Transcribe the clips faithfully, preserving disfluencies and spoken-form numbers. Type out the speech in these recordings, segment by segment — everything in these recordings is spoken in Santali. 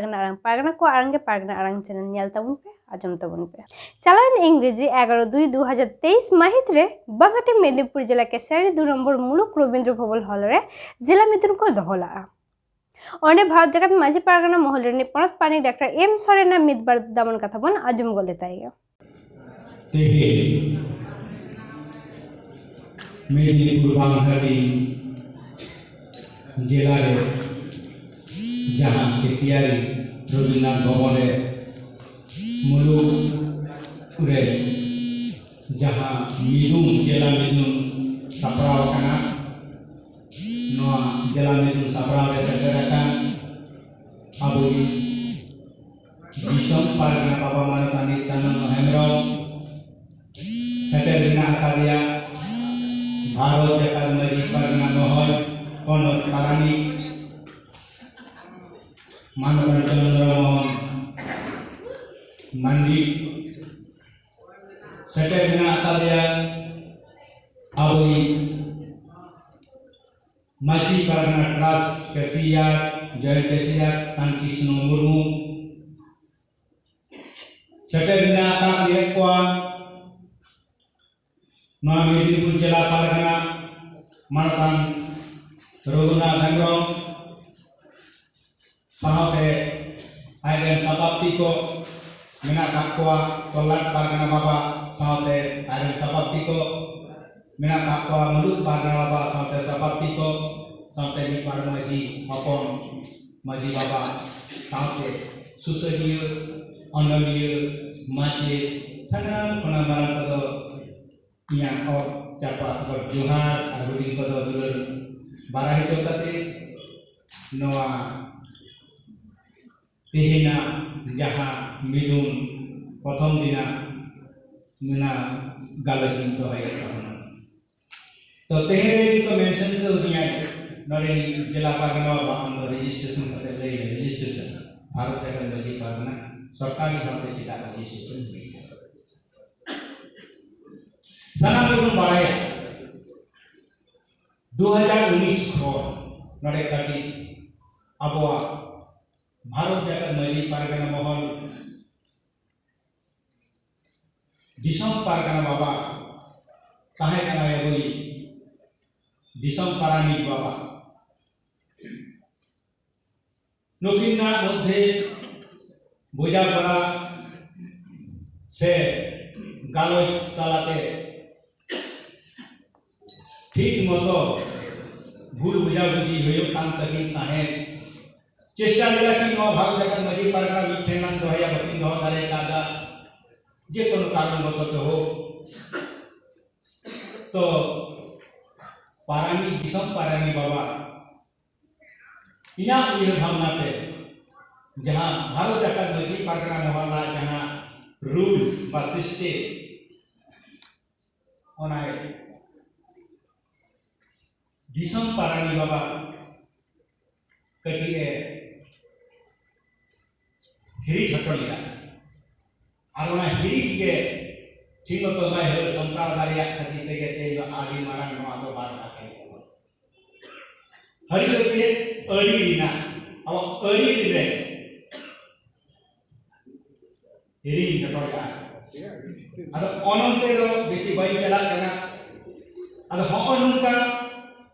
ᱯᱟᱨᱜᱟᱱᱟ ᱟᱲᱟᱝ, ᱯᱟᱨᱜᱟᱱᱟ ᱠᱚᱣᱟᱜ ᱟᱲᱟᱝ ᱜᱮ ᱯᱟᱨᱜᱟᱱᱟ ᱟᱲᱟᱝ ᱪᱮᱱᱮᱞ ᱧᱮᱞ ᱛᱟᱵᱚᱱ ᱯᱮ, ᱟᱸᱡᱚᱢ ᱛᱟᱵᱚᱱ ᱯᱮ᱾ ᱪᱟᱞᱟᱣᱮᱱ ᱤᱝᱨᱮᱡᱤ ᱮᱜᱟᱨᱚ ᱫᱩᱭ ᱫᱩ ᱦᱟᱡᱟᱨ ᱛᱮᱭᱤᱥ ᱢᱟᱹᱦᱤᱛ ᱨᱮ ᱵᱟᱝᱟᱴᱤ ᱢᱮᱫᱤᱱᱯᱩᱨ ᱡᱮᱞᱟ ᱠᱮᱥᱤᱭᱟᱨᱤ ᱫᱩ ᱱᱚᱢᱵᱚᱨ ᱢᱩᱞᱩᱠ ᱨᱚᱵᱤᱱᱫᱨᱚ ᱵᱷᱚᱵᱚᱱ ᱦᱚᱞ ᱨᱮ ᱡᱮᱞᱟ ᱢᱤᱫᱩᱱ ᱠᱚ ᱫᱚᱦᱚ ᱞᱟᱜᱼᱟ᱾ ᱚᱸᱰᱮ ᱵᱷᱟᱨᱚᱛ ᱡᱟᱠᱟᱛ ᱢᱟᱹᱡᱷᱤ ᱯᱟᱨᱜᱟᱱᱟ ᱢᱚᱦᱚᱞ ᱨᱤᱱᱤᱡ ᱯᱚᱱᱚᱛ ᱯᱟᱨᱟᱱᱤᱠ ᱰᱟᱠᱛᱟᱨ ᱮᱢ ᱥᱚᱨᱮᱱᱟᱜ ᱢᱤᱫ ᱵᱟᱨ ᱫᱟᱢᱟᱱ ᱠᱟᱛᱷᱟ ᱵᱚᱱ ᱟᱸᱡᱚᱢ ᱜᱚᱫ ᱞᱮᱛᱟᱭ ᱜᱮ᱾ ᱛᱮᱦᱮᱧ ᱢᱮᱫᱤᱱᱤᱯᱩᱨ ᱵᱟᱝᱦᱟᱴᱤ ᱡᱮᱞᱟ ᱨᱮ ᱡᱟᱦᱟᱸ ᱠᱮᱥᱤᱭᱟᱨᱤ ᱨᱚᱵᱤᱱᱫᱨᱚᱱᱟᱛᱷ ᱵᱷᱚᱵᱚᱱ ᱨᱮ ᱢᱩᱞᱩᱠ ᱨᱮ ᱡᱟᱦᱟᱸ ᱢᱤᱫᱩᱱ, ᱡᱮᱞᱟ ᱢᱤᱫᱩᱱ ᱥᱟᱯᱲᱟᱣ ᱟᱠᱟᱱᱟ, ᱱᱚᱣᱟ ᱡᱮᱞᱟ ᱢᱤᱫᱩᱱ ᱥᱟᱯᱲᱟᱣ ᱨᱮ ᱥᱮᱴᱮᱨ ᱟᱠᱟᱱ ᱟᱵᱚᱭᱤᱡ ᱫᱤᱥᱚᱢ ᱯᱟᱨᱜᱟᱱᱟ ᱵᱟᱵᱟ ᱢᱟᱱᱚᱛᱟᱱᱤ ᱱᱤᱛᱭᱟᱱᱚᱱᱫᱚ ᱦᱮᱢᱵᱨᱚᱢ, ᱥᱮᱴᱮᱨ ᱢᱮᱱᱟᱜ ᱟᱠᱟᱫᱮᱭᱟ ᱵᱷᱟᱨᱚᱛ ᱡᱟᱠᱟᱛ ᱢᱟᱹᱡᱷᱤ ᱯᱟᱨᱜᱟᱱᱟ ᱢᱚᱦᱚᱞ ᱯᱚᱱᱚᱛ ᱯᱟᱨᱟᱱᱤᱠ ᱢᱟᱱᱚᱛᱟᱱ ᱪᱚᱱᱫᱨᱚ ᱢᱳᱦᱚᱱ ᱢᱟᱱᱰᱤ, ᱥᱮᱴᱮᱨ ᱢᱮᱱᱟᱜ ᱟᱠᱟᱫᱮᱭᱟ ᱟᱵᱚᱭᱤᱡ ᱢᱟᱹᱡᱷᱤ ᱯᱟᱨᱜᱟᱱᱟ ᱴᱨᱟᱥᱴ ᱠᱮᱥᱤᱭᱟᱨ, ᱡᱚᱭᱮᱱᱴ ᱠᱮᱥᱤᱭᱟᱨ ᱛᱟᱱ ᱠᱨᱤᱥᱱᱚ ᱢᱩᱨᱢᱩ, ᱥᱮᱴᱮᱨ ᱢᱮᱱᱟᱜ ᱟᱠᱟᱫ ᱠᱚᱣᱟ ᱱᱚᱣᱟ ᱢᱮᱫᱤᱱᱤᱯᱩᱨ ᱡᱮᱞᱟ ᱯᱟᱨᱜᱟᱱᱟ ᱢᱟᱱᱚᱛᱟᱱ ᱨᱚᱜᱷᱩᱱᱟᱛᱷ ᱦᱮᱢᱵᱨᱚᱢ, ᱥᱟᱶᱛᱮ ᱟᱡ ᱨᱮᱱ ᱥᱟᱯᱟᱵᱛᱤ ᱠᱚ ᱢᱮᱱᱟᱜ ᱟᱠᱟᱫ ᱠᱚᱣᱟ, ᱛᱚᱞᱞᱟᱴ ᱯᱟᱨᱜᱟᱱᱟ ᱵᱟᱵᱟ ᱥᱟᱶᱛᱮ ᱟᱡ ᱨᱮᱱ ᱥᱟᱯᱟᱵᱛᱤ ᱠᱚ ᱢᱮᱱᱟᱜ ᱟᱠᱟᱫ ᱠᱚᱣᱟ, ᱢᱩᱞᱩᱠ ᱯᱟᱨᱜᱟᱱᱟ ᱵᱟᱵᱟ ᱥᱟᱶᱛᱮ ᱥᱟᱯᱟᱵᱛᱤ ᱠᱚ, ᱥᱟᱶᱛᱮ ᱢᱤᱫ ᱵᱟᱨ ᱢᱟᱹᱡᱷᱤ ᱦᱚᱯᱚᱱ, ᱢᱟᱹᱡᱷᱤ ᱵᱟᱵᱟ, ᱥᱟᱶᱛᱮ ᱥᱩᱥᱟᱹᱨᱤᱭᱟᱹ, ᱚᱱᱚᱞᱤᱭᱟᱹ, ᱢᱟᱪᱮᱫ, ᱥᱟᱱᱟᱢ ᱠᱷᱚᱱᱟᱜ ᱢᱟᱨᱟᱝ ᱠᱚᱫᱚ ᱤᱧᱟᱹᱜ ᱚᱛ ᱪᱟᱯᱟᱫ ᱜᱚᱰ ᱡᱚᱦᱟᱨ ᱟᱨ ᱦᱩᱰᱤᱧ ᱠᱚᱫᱚ ᱫᱩᱞᱟᱹᱲ ᱵᱟᱲᱟᱭ ᱦᱚᱪᱚ ᱠᱟᱛᱮ, ᱱᱚᱣᱟ ᱛᱮᱦᱮᱧᱟᱜ ᱡᱟᱦᱟᱸ ᱢᱤᱫᱩᱱ ᱯᱨᱚᱛᱷᱚᱢ ᱫᱤᱱᱟᱜ ᱢᱮᱱᱟᱜ ᱜᱟᱞᱚᱪ ᱤᱧ ᱫᱚᱦᱚᱭᱮᱫ ᱛᱟᱵᱚᱱᱟ᱾ ᱛᱚ ᱛᱮᱦᱮᱧ ᱨᱮ ᱤᱧ ᱠᱚ ᱢᱮᱱᱥᱚᱱ ᱠᱟᱹᱫᱤᱧᱟ, ᱱᱚᱰᱮ ᱡᱮᱞᱟ ᱯᱟᱨᱜᱟᱱᱟ ᱵᱟᱵᱟ ᱟᱢ ᱫᱚ ᱨᱮᱡᱤᱥᱴᱨᱮᱥᱚᱱ ᱠᱟᱛᱮ ᱞᱟᱹᱭ ᱢᱮ, ᱨᱮᱡᱤᱥᱴᱨᱮᱥᱚᱱ ᱵᱷᱟᱨᱚᱛ ᱡᱟᱠᱟᱛ ᱢᱟᱹᱡᱷᱤ ᱯᱟᱨᱜᱟᱱᱟ ᱥᱚᱨᱠᱟᱨᱤ ᱦᱚᱨᱛᱮ ᱪᱮᱫᱟᱜ ᱨᱮᱡᱤᱥᱴᱨᱮᱥᱚᱱ ᱦᱩᱭᱩᱜᱼᱟ? ᱥᱟᱱᱟᱢ ᱜᱮᱵᱚᱱ ᱵᱟᱲᱟᱭᱟ, ᱫᱩ ᱦᱟᱡᱟᱨ ᱩᱱᱤᱥ ᱠᱷᱚᱱ ᱱᱚᱰᱮ ᱠᱟᱹᱴᱤᱡ ᱟᱵᱚᱣᱟᱜ ᱵᱷᱟᱨᱚᱛ ᱡᱟᱠᱟᱛ ᱢᱟᱹᱡᱷᱤ ᱯᱟᱨᱜᱟᱱᱟ ᱢᱚᱦᱚᱞ ᱫᱤᱥᱚᱢ ᱯᱟᱨᱜᱟᱱᱟ ᱵᱟᱵᱟ ᱛᱟᱦᱮᱸ ᱠᱟᱱᱟᱭ ᱟᱵᱚᱭᱤᱡ ᱫᱤᱥᱚᱢ ᱯᱟᱨᱟᱱᱤᱠ ᱵᱟᱵᱟ᱾ ᱱᱩᱠᱤᱱᱟᱜ ᱢᱚᱫᱽᱫᱷᱮ ᱵᱚᱡᱟ ᱯᱟᱲᱟ ᱥᱮ ᱜᱟᱞᱚᱪ ᱛᱟᱞᱟᱛᱮ ᱴᱷᱤᱠ ᱢᱚᱛᱚ ᱵᱷᱩᱞ ᱵᱩᱡᱷᱟᱵᱩᱡᱷᱤ ᱦᱩᱭᱩᱜ ᱠᱟᱱ ᱛᱟᱹᱠᱤᱱ ᱛᱟᱦᱮᱸᱫ᱾ ᱪᱮᱥᱴᱟ ᱞᱮᱫᱟ ᱠᱤᱱ ᱱᱚᱣᱟ ᱵᱷᱟᱨᱚᱛ ᱡᱟᱠᱟᱛ ᱢᱟᱹᱡᱷᱤ ᱯᱟᱨᱜᱟᱱᱟ ᱢᱤᱫ ᱴᱷᱮᱱ ᱞᱟᱝ ᱫᱚᱦᱚᱭᱟ, ᱵᱟᱹᱠᱤᱱ ᱫᱚᱦᱚ ᱫᱟᱲᱮ ᱠᱟᱣᱫᱟ, ᱡᱮ ᱠᱳᱱᱳ ᱠᱟᱨᱚᱱ ᱵᱚᱥᱚᱛᱚ ᱦᱳᱠ᱾ ᱛᱚ ᱯᱟᱨᱟᱱᱤᱠ, ᱫᱤᱥᱚᱢ ᱯᱟᱨᱟᱱᱤᱠ ᱵᱟᱵᱟ, ᱤᱧᱟᱹᱜ ᱩᱭᱦᱟᱹᱨ ᱵᱷᱟᱵᱽᱱᱟ ᱛᱮ ᱡᱟᱦᱟᱸ ᱵᱷᱟᱨᱚᱛ ᱡᱟᱠᱟᱛ ᱢᱟᱹᱡᱷᱤ ᱯᱟᱨᱜᱟᱱᱟ ᱢᱚᱦᱚᱞ ᱨᱮᱱᱟᱜ ᱡᱟᱦᱟᱸ ᱨᱩᱞᱥ ᱵᱟ ᱥᱤᱥᱴᱮᱢ, ᱚᱱᱟ ᱫᱤᱥᱚᱢ ᱯᱟᱨᱟᱱᱤᱠ ᱵᱟᱵᱟ ᱠᱟᱹᱴᱤᱡ ᱮ ᱦᱤᱨᱤᱡ ᱦᱚᱪᱚ ᱞᱮᱫᱟ᱾ ᱟᱨ ᱚᱱᱟ ᱦᱤᱨᱤᱡ ᱜᱮ ᱴᱷᱤᱠ ᱢᱚᱛᱚ ᱵᱟᱭ ᱦᱟᱹᱨ ᱥᱟᱢᱴᱟᱣ ᱫᱟᱲᱮᱭᱟᱜ ᱠᱷᱟᱹᱛᱤᱨ ᱛᱮᱜᱮ ᱛᱮᱦᱮᱧ ᱫᱚ ᱟᱹᱰᱤ ᱢᱟᱨᱟᱝ ᱱᱚᱣᱟ ᱫᱚ ᱵᱟᱨ ᱠᱟᱛᱷᱟ ᱜᱮ ᱠᱟᱱᱟ᱾ ᱦᱟᱹᱨᱤ ᱫᱚ ᱪᱮᱫ? ᱟᱹᱨᱤ ᱨᱮᱱᱟᱜ, ᱟᱵᱚ ᱟᱹᱨᱤ ᱨᱮ ᱦᱤᱨᱤᱡ ᱦᱚᱪᱚ ᱞᱮᱫᱟ᱾ ᱟᱫᱚ ᱚᱱᱚᱱᱛᱮ ᱫᱚ ᱵᱮᱥᱤ ᱵᱟᱹᱧ ᱪᱟᱞᱟᱜ ᱠᱟᱱᱟ᱾ ᱟᱫᱚ ᱦᱚᱸᱜᱼᱚ ᱱᱚᱝᱠᱟ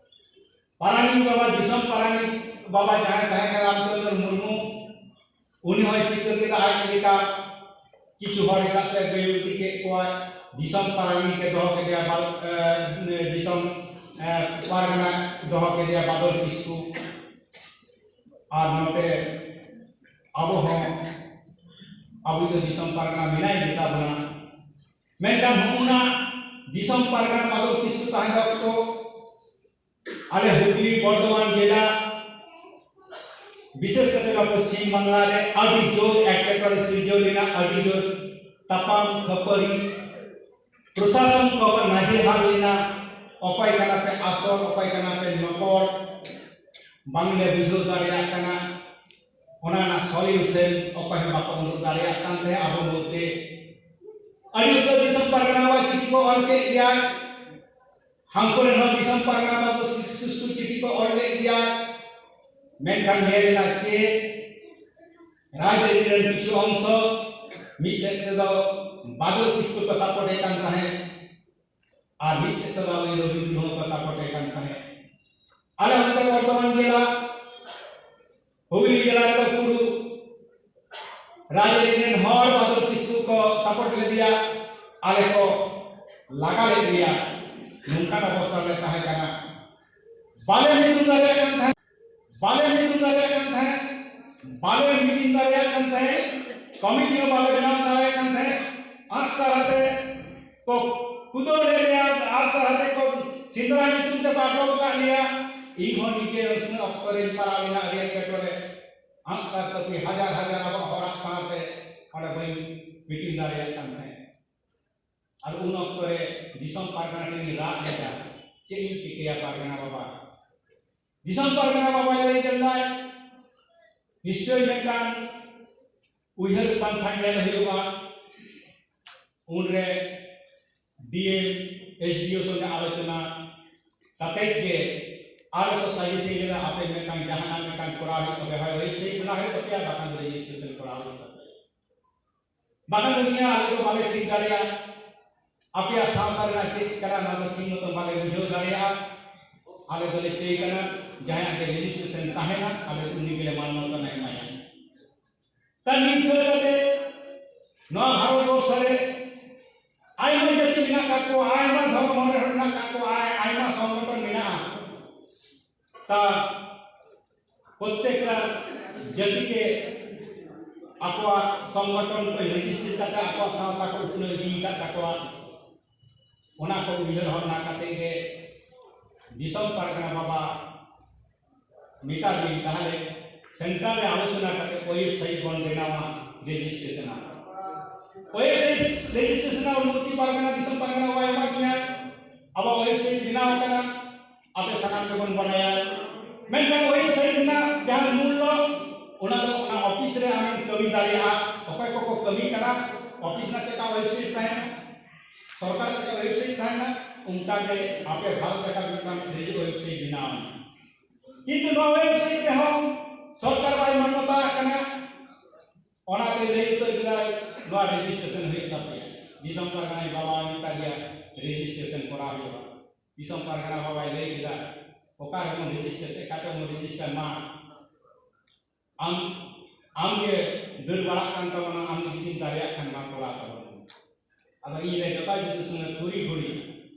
ᱯᱟᱨᱟᱱᱤᱠ ᱵᱟᱵᱟ, ᱫᱤᱥᱚᱢ ᱯᱟᱨᱟᱱᱤᱠ ᱵᱟᱵᱟ ᱡᱟᱦᱟᱸᱭ ᱛᱟᱦᱮᱸ ᱠᱟᱱᱟ ᱨᱟᱢᱪᱚᱸᱫᱽᱨᱚ ᱢᱩᱨᱢᱩ, ᱩᱱᱤ ᱦᱚᱸᱭ ᱪᱤᱠᱟᱹ ᱠᱮᱫᱟ ᱟᱡ ᱞᱮᱠᱟ, ᱠᱤᱪᱷᱩ ᱦᱚᱲ ᱮᱴᱟᱜ ᱥᱮᱫ ᱵᱟᱹᱭ ᱤᱫᱤ ᱠᱮᱫ ᱠᱚᱣᱟ᱾ ᱫᱤᱥᱚᱢ ᱯᱟᱨᱟᱱᱤᱠ ᱮ ᱫᱚᱦᱚ ᱠᱮᱫᱮᱭᱟ, ᱵᱟ-, ᱮ, ᱫᱤᱥᱚᱢ, ᱮ, ᱯᱟᱨᱜᱟᱱᱟ ᱫᱚᱦᱚ ᱠᱮᱫᱮᱭᱟ ᱵᱟᱫᱚᱞ ᱠᱤᱥᱠᱩ᱾ ᱟᱨ ᱱᱚᱛᱮ ᱟᱵᱚ ᱦᱚᱸ ᱟᱵᱚ ᱫᱚ ᱫᱤᱥᱚᱢ ᱯᱟᱨᱜᱟᱱᱟ ᱢᱮᱱᱟᱭ ᱜᱮᱛᱟ ᱵᱚᱱᱟ᱾ ᱢᱮᱱᱠᱷᱟᱱ ᱦᱚᱸᱜᱼᱚᱱᱟ ᱫᱤᱥᱚᱢ ᱯᱟᱨᱜᱟᱱᱟ ᱵᱟᱫᱚᱞ ᱠᱤᱥᱠᱩ ᱛᱟᱦᱮᱱ ᱚᱠᱛᱚ ᱟᱞᱮ ᱦᱩᱜᱽᱞᱤ ᱵᱚᱨᱫᱷᱚᱢᱟᱱ ᱡᱮᱞᱟ, ᱵᱤᱥᱮᱥ ᱠᱟᱛᱮ ᱱᱚᱣᱟ ᱯᱚᱪᱷᱤᱢ ᱵᱟᱝᱞᱟ ᱨᱮ ᱟᱹᱰᱤ ᱡᱳᱨ ᱮᱴᱠᱮᱴᱚᱬᱮ ᱥᱤᱨᱡᱟᱹᱣ ᱞᱮᱱᱟ, ᱟᱹᱰᱤ ᱡᱳᱨ ᱛᱟᱯᱟᱢ ᱠᱷᱟᱹᱯᱟᱹᱨᱤ, ᱯᱨᱚᱥᱟᱥᱚᱱ ᱠᱚ ᱱᱟᱡᱮᱦᱟᱞ ᱞᱮᱱᱟ, ᱚᱠᱚᱭ ᱠᱟᱱᱟ ᱯᱮ ᱟᱥᱚᱞ, ᱚᱠᱚᱭ ᱠᱟᱱᱟ ᱯᱮ ᱱᱚᱠᱚᱞ, ᱵᱟᱝᱞᱮ ᱵᱩᱡᱷᱟᱹᱣ ᱫᱟᱲᱮᱭᱟᱜ ᱠᱟᱱᱟ᱾ ᱚᱱᱟ ᱨᱮᱱᱟᱜ ᱥᱚᱞᱤᱭᱩᱥᱚᱱ ᱚᱠᱚᱭ ᱦᱚᱸ ᱵᱟᱠᱚ ᱩᱰᱩᱠ ᱫᱟᱲᱮᱭᱟᱜ ᱠᱟᱱ ᱛᱟᱦᱮᱸᱫ ᱟᱵᱚ ᱢᱚᱫᱽᱫᱷᱮ᱾ ᱟᱹᱰᱤ ᱩᱛᱟᱹᱨ ᱫᱤᱥᱚᱢ ᱯᱟᱨᱜᱟᱱᱟ ᱵᱟᱵᱟ ᱪᱤᱴᱷᱤ ᱠᱚ ᱚᱞ ᱠᱮᱫ ᱜᱮᱭᱟ, ᱦᱟᱱᱠᱩ ᱨᱮᱱ ᱦᱚᱸ ᱫᱤᱥᱚᱢ ᱯᱟᱨᱜᱟᱱᱟ ᱵᱟᱵᱟ ᱫᱚ ᱥᱩᱥᱠᱩ ᱪᱤᱴᱷᱤ ᱠᱚ ᱚᱞ ᱞᱮᱫ ᱜᱮᱭᱟ᱾ ᱢᱮᱱᱠᱷᱟᱱ ᱧᱮᱞ ᱮᱱᱟ ᱪᱮᱫ, ᱨᱟᱡᱽᱟᱹᱨᱤ ᱨᱮᱱ ᱠᱤᱪᱷᱩ ᱚᱝᱥᱚ ᱢᱤᱫ ᱥᱮᱫ ᱛᱮᱫᱚ ᱵᱟᱫᱚᱞ ᱠᱤᱥᱠᱩ ᱠᱚ ᱥᱟᱯᱳᱨᱴ ᱮ ᱠᱟᱱ ᱛᱟᱦᱮᱸᱫ, ᱟᱨ ᱢᱤᱫ ᱥᱮᱫ ᱛᱮᱫᱚ ᱟᱵᱚ ᱨᱚᱵᱤ ᱴᱩᱰᱩ ᱦᱚᱸᱠᱚ ᱥᱟᱯᱳᱨᱴ ᱮ ᱠᱟᱱ ᱛᱟᱦᱮᱸᱫ᱾ ᱟᱞᱮ ᱚᱱᱛᱮ ᱵᱚᱨᱫᱷᱚᱢᱟᱱ ᱡᱮᱞᱟ, ᱦᱩᱜᱽᱞᱤ ᱡᱮᱞᱟ ᱨᱮᱫᱚ ᱯᱩᱨᱩ ᱨᱟᱡᱽᱟᱹᱨᱤ ᱨᱮᱱ ᱦᱚᱲ ᱵᱟᱫᱚᱞ ᱠᱤᱥᱠᱩ ᱠᱚ ᱥᱟᱯᱳᱨᱴ ᱞᱮᱫᱮᱭᱟ, ᱟᱞᱮ ᱠᱚ ᱞᱟᱜᱟ ᱞᱮᱫ ᱞᱮᱭᱟ᱾ ᱱᱚᱝᱠᱟᱱ ᱚᱵᱚᱥᱛᱟ ᱨᱮ ᱛᱟᱦᱮᱸ ᱠᱟᱱᱟ᱾ ᱵᱟᱞᱮ ᱢᱤᱫᱩᱜ ᱫᱟᱲᱮᱭᱟᱜ ᱠᱟᱱ ᱛᱟᱦᱮᱸᱫ, ᱵᱟᱞᱮ ᱢᱤᱫᱩᱜ ᱫᱟᱲᱮᱭᱟᱜ ᱠᱟᱱ ᱛᱟᱦᱮᱸᱫ, ᱵᱟᱞᱮ ᱢᱤᱴᱤᱝ ᱫᱟᱲᱮᱭᱟᱜ ᱠᱟᱱ ᱛᱟᱦᱮᱸᱫ, ᱠᱚᱢᱤᱴᱤ ᱦᱚᱸ ᱵᱟᱞᱮ ᱵᱮᱱᱟᱣ ᱫᱟᱲᱮᱭᱟᱜ ᱠᱟᱱ ᱛᱟᱦᱮᱸᱫ᱾ ᱟᱸᱜ ᱥᱟᱨ ᱟᱛᱮ ᱠᱚ ᱠᱩᱫᱟᱹᱣ ᱞᱮᱫ ᱞᱮᱭᱟ, ᱟᱸᱜ ᱥᱟᱨ ᱟᱛᱮ ᱠᱚ ᱥᱮᱸᱫᱽᱨᱟ ᱧᱩᱛᱩᱢ ᱛᱮᱠᱚ ᱟᱴᱚᱠ ᱟᱠᱟᱫ ᱞᱮᱭᱟ᱾ ᱤᱧ ᱦᱚᱸ ᱱᱤᱡᱮ ᱩᱱ ᱥᱚᱢᱚᱭ ᱚᱠᱛᱚ ᱨᱮᱧ ᱯᱟᱲᱟᱣ ᱞᱮᱱᱟ ᱟᱹᱰᱤ ᱮᱴᱠᱮᱴᱚᱬᱮ᱾ ᱟᱸᱜ ᱥᱟᱨ ᱠᱟᱹᱯᱤ ᱦᱟᱡᱟᱨ ᱦᱟᱡᱟᱨ ᱟᱵᱚ ᱦᱚᱲᱟᱜ ᱥᱟᱶᱛᱮ ᱚᱸᱰᱮ ᱵᱟᱹᱧ ᱢᱤᱴᱤᱝ ᱫᱟᱲᱮᱭᱟᱜ ᱠᱟᱱ ᱛᱟᱦᱮᱸᱫ᱾ ᱟᱨ ᱩᱱ ᱚᱠᱛᱚ ᱨᱮ ᱫᱤᱥᱚᱢ ᱯᱟᱨᱜᱟᱱᱟ ᱴᱷᱮᱱ ᱤᱧ ᱨᱟᱜ ᱞᱮᱫᱟ, ᱪᱮᱫ ᱤᱧ ᱪᱤᱠᱟᱹᱭᱟ ᱯᱟᱨᱜᱟᱱᱟ ᱵᱟᱵᱟ? ᱫᱤᱥᱚᱢ ᱯᱟᱨᱜᱟᱱᱟ ᱵᱟᱵᱟᱭ ᱞᱟᱹᱭ ᱞᱮᱫᱟᱭ, ᱱᱤᱥᱪᱚᱭ ᱢᱤᱫᱴᱟᱝ ᱩᱭᱦᱟᱹᱨ ᱯᱟᱱᱛᱷᱟ ᱧᱮᱞ ᱦᱩᱭᱩᱜᱼᱟ᱾ ᱩᱱᱨᱮ ᱰᱤ ᱮᱢ, ᱮᱥ ᱰᱤ ᱳ ᱥᱚᱸᱜᱮ ᱟᱞᱳᱪᱚᱱᱟ ᱠᱟᱛᱮ ᱜᱮ ᱟᱨ ᱠᱚ ᱥᱟᱡᱮᱥᱴ ᱞᱮᱫᱟ, ᱟᱯᱮ ᱢᱤᱫᱴᱟᱝ ᱡᱟᱦᱟᱱᱟᱜ ᱢᱤᱫᱴᱟᱝ ᱠᱚᱨᱟᱣ ᱦᱩᱭᱩᱜ ᱛᱟᱯᱮᱭᱟ, ᱦᱳᱭ ᱳᱭᱮᱵᱥᱟᱭᱤᱴ ᱵᱮᱱᱟᱣ ᱦᱩᱭᱩᱜ ᱛᱟᱯᱮᱭᱟ, ᱵᱟᱠᱷᱟᱱ ᱫᱚ ᱨᱮᱡᱤᱥᱴᱨᱮᱥᱚᱱ ᱠᱚᱨᱟᱣ ᱦᱩᱭᱩᱜ ᱛᱟᱯᱮᱭᱟ᱾ ᱵᱟᱠᱷᱟᱱ ᱫᱚ ᱱᱤᱭᱟᱹ ᱟᱞᱮ ᱫᱚ ᱵᱟᱞᱮ ᱴᱷᱤᱠ ᱫᱟᱲᱮᱭᱟᱜᱼᱟ, ᱟᱯᱮᱭᱟᱜ ᱥᱟᱶᱛᱟ ᱨᱮᱱᱟᱜ ᱪᱮᱫ ᱠᱟᱱᱟ ᱱᱚᱣᱟ ᱫᱚ ᱴᱷᱤᱠ ᱢᱚᱛᱚ ᱵᱟᱞᱮ ᱵᱩᱡᱷᱟᱹᱣ ᱫᱟᱲᱮᱭᱟᱜᱼᱟ᱾ ᱟᱞᱮ ᱫᱚᱞᱮ ᱪᱟᱹᱭ ᱠᱟᱱᱟ ᱡᱟᱦᱟᱸᱭᱟᱜ ᱜᱮ ᱨᱮᱡᱤᱥᱴᱨᱮᱥᱚᱱ ᱛᱟᱦᱮᱱᱟ, ᱟᱞᱮ ᱫᱚ ᱩᱱᱤ ᱜᱮᱞᱮ ᱢᱟᱱᱱᱚᱛᱟ ᱞᱮ ᱮᱢᱟᱭᱟ᱾ ᱛᱟ ᱱᱤᱝᱠᱟᱹ ᱠᱟᱛᱮ ᱱᱚᱣᱟ ᱵᱷᱟᱨᱚᱛ ᱵᱚᱨᱥᱚ ᱨᱮ ᱟᱭᱢᱟ ᱡᱟᱹᱛᱤ ᱢᱮᱱᱟᱜ ᱠᱟᱜ ᱠᱚᱣᱟ, ᱟᱭᱢᱟ ᱫᱷᱚᱨᱚᱢ ᱦᱚᱲ ᱢᱮᱱᱟᱜ ᱠᱟᱜ ᱠᱚᱣᱟ, ᱟᱭ-, ᱟᱭᱢᱟ ᱥᱚᱝᱜᱚᱴᱷᱚᱱ ᱢᱮᱱᱟᱜᱼᱟ᱾ ᱛᱟ ᱯᱨᱚᱛᱛᱮᱠᱴᱟ ᱡᱟᱹᱛᱤ ᱜᱮ ᱟᱠᱚᱣᱟᱜ ᱥᱚᱝᱜᱚᱴᱷᱚᱱ ᱠᱚ ᱨᱮᱡᱤᱥᱴᱟᱨ ᱠᱟᱛᱮ ᱟᱠᱚᱣᱟᱜ ᱥᱟᱶᱛᱟ ᱠᱚ ᱩᱛᱱᱟᱹᱣ ᱤᱫᱤ ᱟᱠᱟᱫ ᱛᱟᱠᱚᱣᱟ᱾ ᱚᱱᱟ ᱠᱚ ᱩᱭᱦᱟᱹᱨ ᱵᱷᱟᱵᱽᱱᱟ ᱠᱟᱛᱮ ᱜᱮ ᱫᱤᱥᱚᱢ ᱯᱟᱨᱜᱟᱱᱟ ᱵᱟᱵᱟ ᱢᱮᱛᱟ ᱫᱤᱧ, ᱛᱟᱦᱞᱮ ᱥᱮᱱᱴᱨᱟᱞ ᱨᱮ ᱟᱞᱳᱪᱚᱱᱟ ᱠᱟᱛᱮ ᱳᱭᱮᱵᱥᱟᱭᱤᱴ ᱵᱚᱱ ᱵᱮᱱᱟᱣᱟ, ᱨᱮᱡᱤᱥᱴᱨᱮᱥᱚᱱᱟ᱾ ᱳᱭᱮᱵᱥᱟᱭᱤᱴ ᱨᱮᱡᱤᱥᱴᱨᱮᱥᱚᱱᱟ ᱚᱱᱩᱢᱚᱛᱤ ᱯᱟᱨᱜᱟᱱᱟ ᱫᱤᱥᱚᱢ ᱯᱟᱨᱜᱟᱱᱟ ᱵᱟᱭ ᱮᱢᱟ ᱫᱤᱧᱟ᱾ ᱟᱵᱚ ᱳᱭᱮᱵᱥᱟᱭᱤᱴ ᱵᱮᱱᱟᱣ ᱟᱠᱟᱱᱟ, ᱟᱯᱮ ᱥᱟᱱᱟᱢ ᱜᱮᱵᱚᱱ ᱵᱟᱰᱟᱭᱟ᱾ ᱢᱮᱱᱠᱷᱟᱱ ᱳᱭᱮᱵᱥᱟᱭᱤᱴ ᱨᱮᱱᱟᱜ ᱡᱟᱦᱟᱸ ᱢᱩᱞᱞᱚ, ᱚᱱᱟ ᱫᱚ ᱚᱱᱟ ᱚᱯᱷᱤᱥ ᱨᱮ ᱟᱢᱮᱢ ᱠᱟᱹᱢᱤ ᱫᱟᱲᱮᱭᱟᱜᱼᱟ᱾ ᱚᱠᱚᱭ ᱠᱚᱠᱚ ᱠᱟᱹᱢᱤ ᱠᱟᱱᱟ, ᱚᱯᱷᱤᱥ ᱨᱮᱱᱟᱜ ᱪᱮᱫ ᱞᱮᱠᱟ ᱳᱭᱮᱵᱥᱟᱭᱤᱴ ᱛᱟᱦᱮᱱᱟ, ᱥᱚᱨᱠᱟᱨ ᱪᱮᱫ ᱞᱮᱠᱟ ᱳᱭᱮᱵᱥᱟᱭᱤᱴ ᱛᱟᱦᱮᱱᱟ, ᱚᱱᱠᱟ ᱜᱮ ᱟᱯᱮ ᱵᱷᱟᱨᱚᱛ ᱡᱟᱠᱟᱛ ᱢᱤᱫᱴᱟᱝ ᱱᱤᱡᱮ ᱳᱭᱮᱵᱥᱟᱭᱤᱴ ᱵᱮᱱᱟᱣ ᱢᱮ᱾ ᱠᱤᱱᱛᱩ ᱱᱚᱣᱟ ᱳᱭᱮᱵᱥᱟᱭᱤᱴ ᱨᱮᱦᱚᱸ ᱥᱚᱨᱠᱟᱨ ᱵᱟᱭ ᱢᱟᱱᱱᱚᱛᱟ ᱟᱜ ᱠᱟᱱᱟ᱾ ᱚᱱᱟᱛᱮ ᱞᱟᱹᱭ ᱩᱛᱟᱹᱨ ᱠᱮᱫᱟᱭ, ᱱᱚᱣᱟ ᱨᱮᱡᱤᱥᱴᱨᱮᱥᱚᱱ ᱦᱩᱭᱩᱜ ᱛᱟᱯᱮᱭᱟ᱾ ᱫᱤᱥᱚᱢ ᱯᱟᱨᱜᱟᱱᱟᱭ ᱵᱟᱵᱟᱭ ᱢᱮᱛᱟ ᱫᱮᱭᱟ, ᱨᱮᱡᱤᱥᱴᱨᱮᱥᱚᱱ ᱠᱚᱨᱟᱣ ᱦᱩᱭᱩᱜᱼᱟ᱾ ᱫᱤᱥᱚᱢ ᱯᱟᱨᱜᱟᱱᱟ ᱵᱟᱵᱟᱭ ᱞᱟᱹᱭ ᱠᱮᱫᱟ, ᱚᱠᱟ ᱨᱮᱵᱚᱱ ᱨᱮᱡᱤᱥᱴᱟᱨ, ᱪᱮᱫ ᱠᱟᱛᱮ ᱵᱚᱱ ᱨᱮᱡᱤᱥᱴᱟᱨ ᱢᱟ? ᱟᱢ, ᱟᱢ ᱜᱮ ᱫᱟᱹᱲ ᱵᱟᱲᱟᱜ ᱠᱟᱱ ᱛᱟᱵᱚᱱᱟ, ᱟᱢ ᱜᱮ ᱡᱩᱫᱤᱢ ᱫᱟᱲᱮᱭᱟᱜ ᱠᱷᱟᱱ ᱢᱟ ᱠᱚᱨᱟᱣ ᱛᱟᱵᱚᱱ ᱢᱮ᱾ ᱟᱫᱚ ᱤᱧ ᱨᱮ ᱡᱚᱴᱟᱣ ᱡᱩᱛᱩ ᱥᱚᱸᱜᱮ ᱛᱩᱨᱤ ᱜᱷᱩᱲᱤ,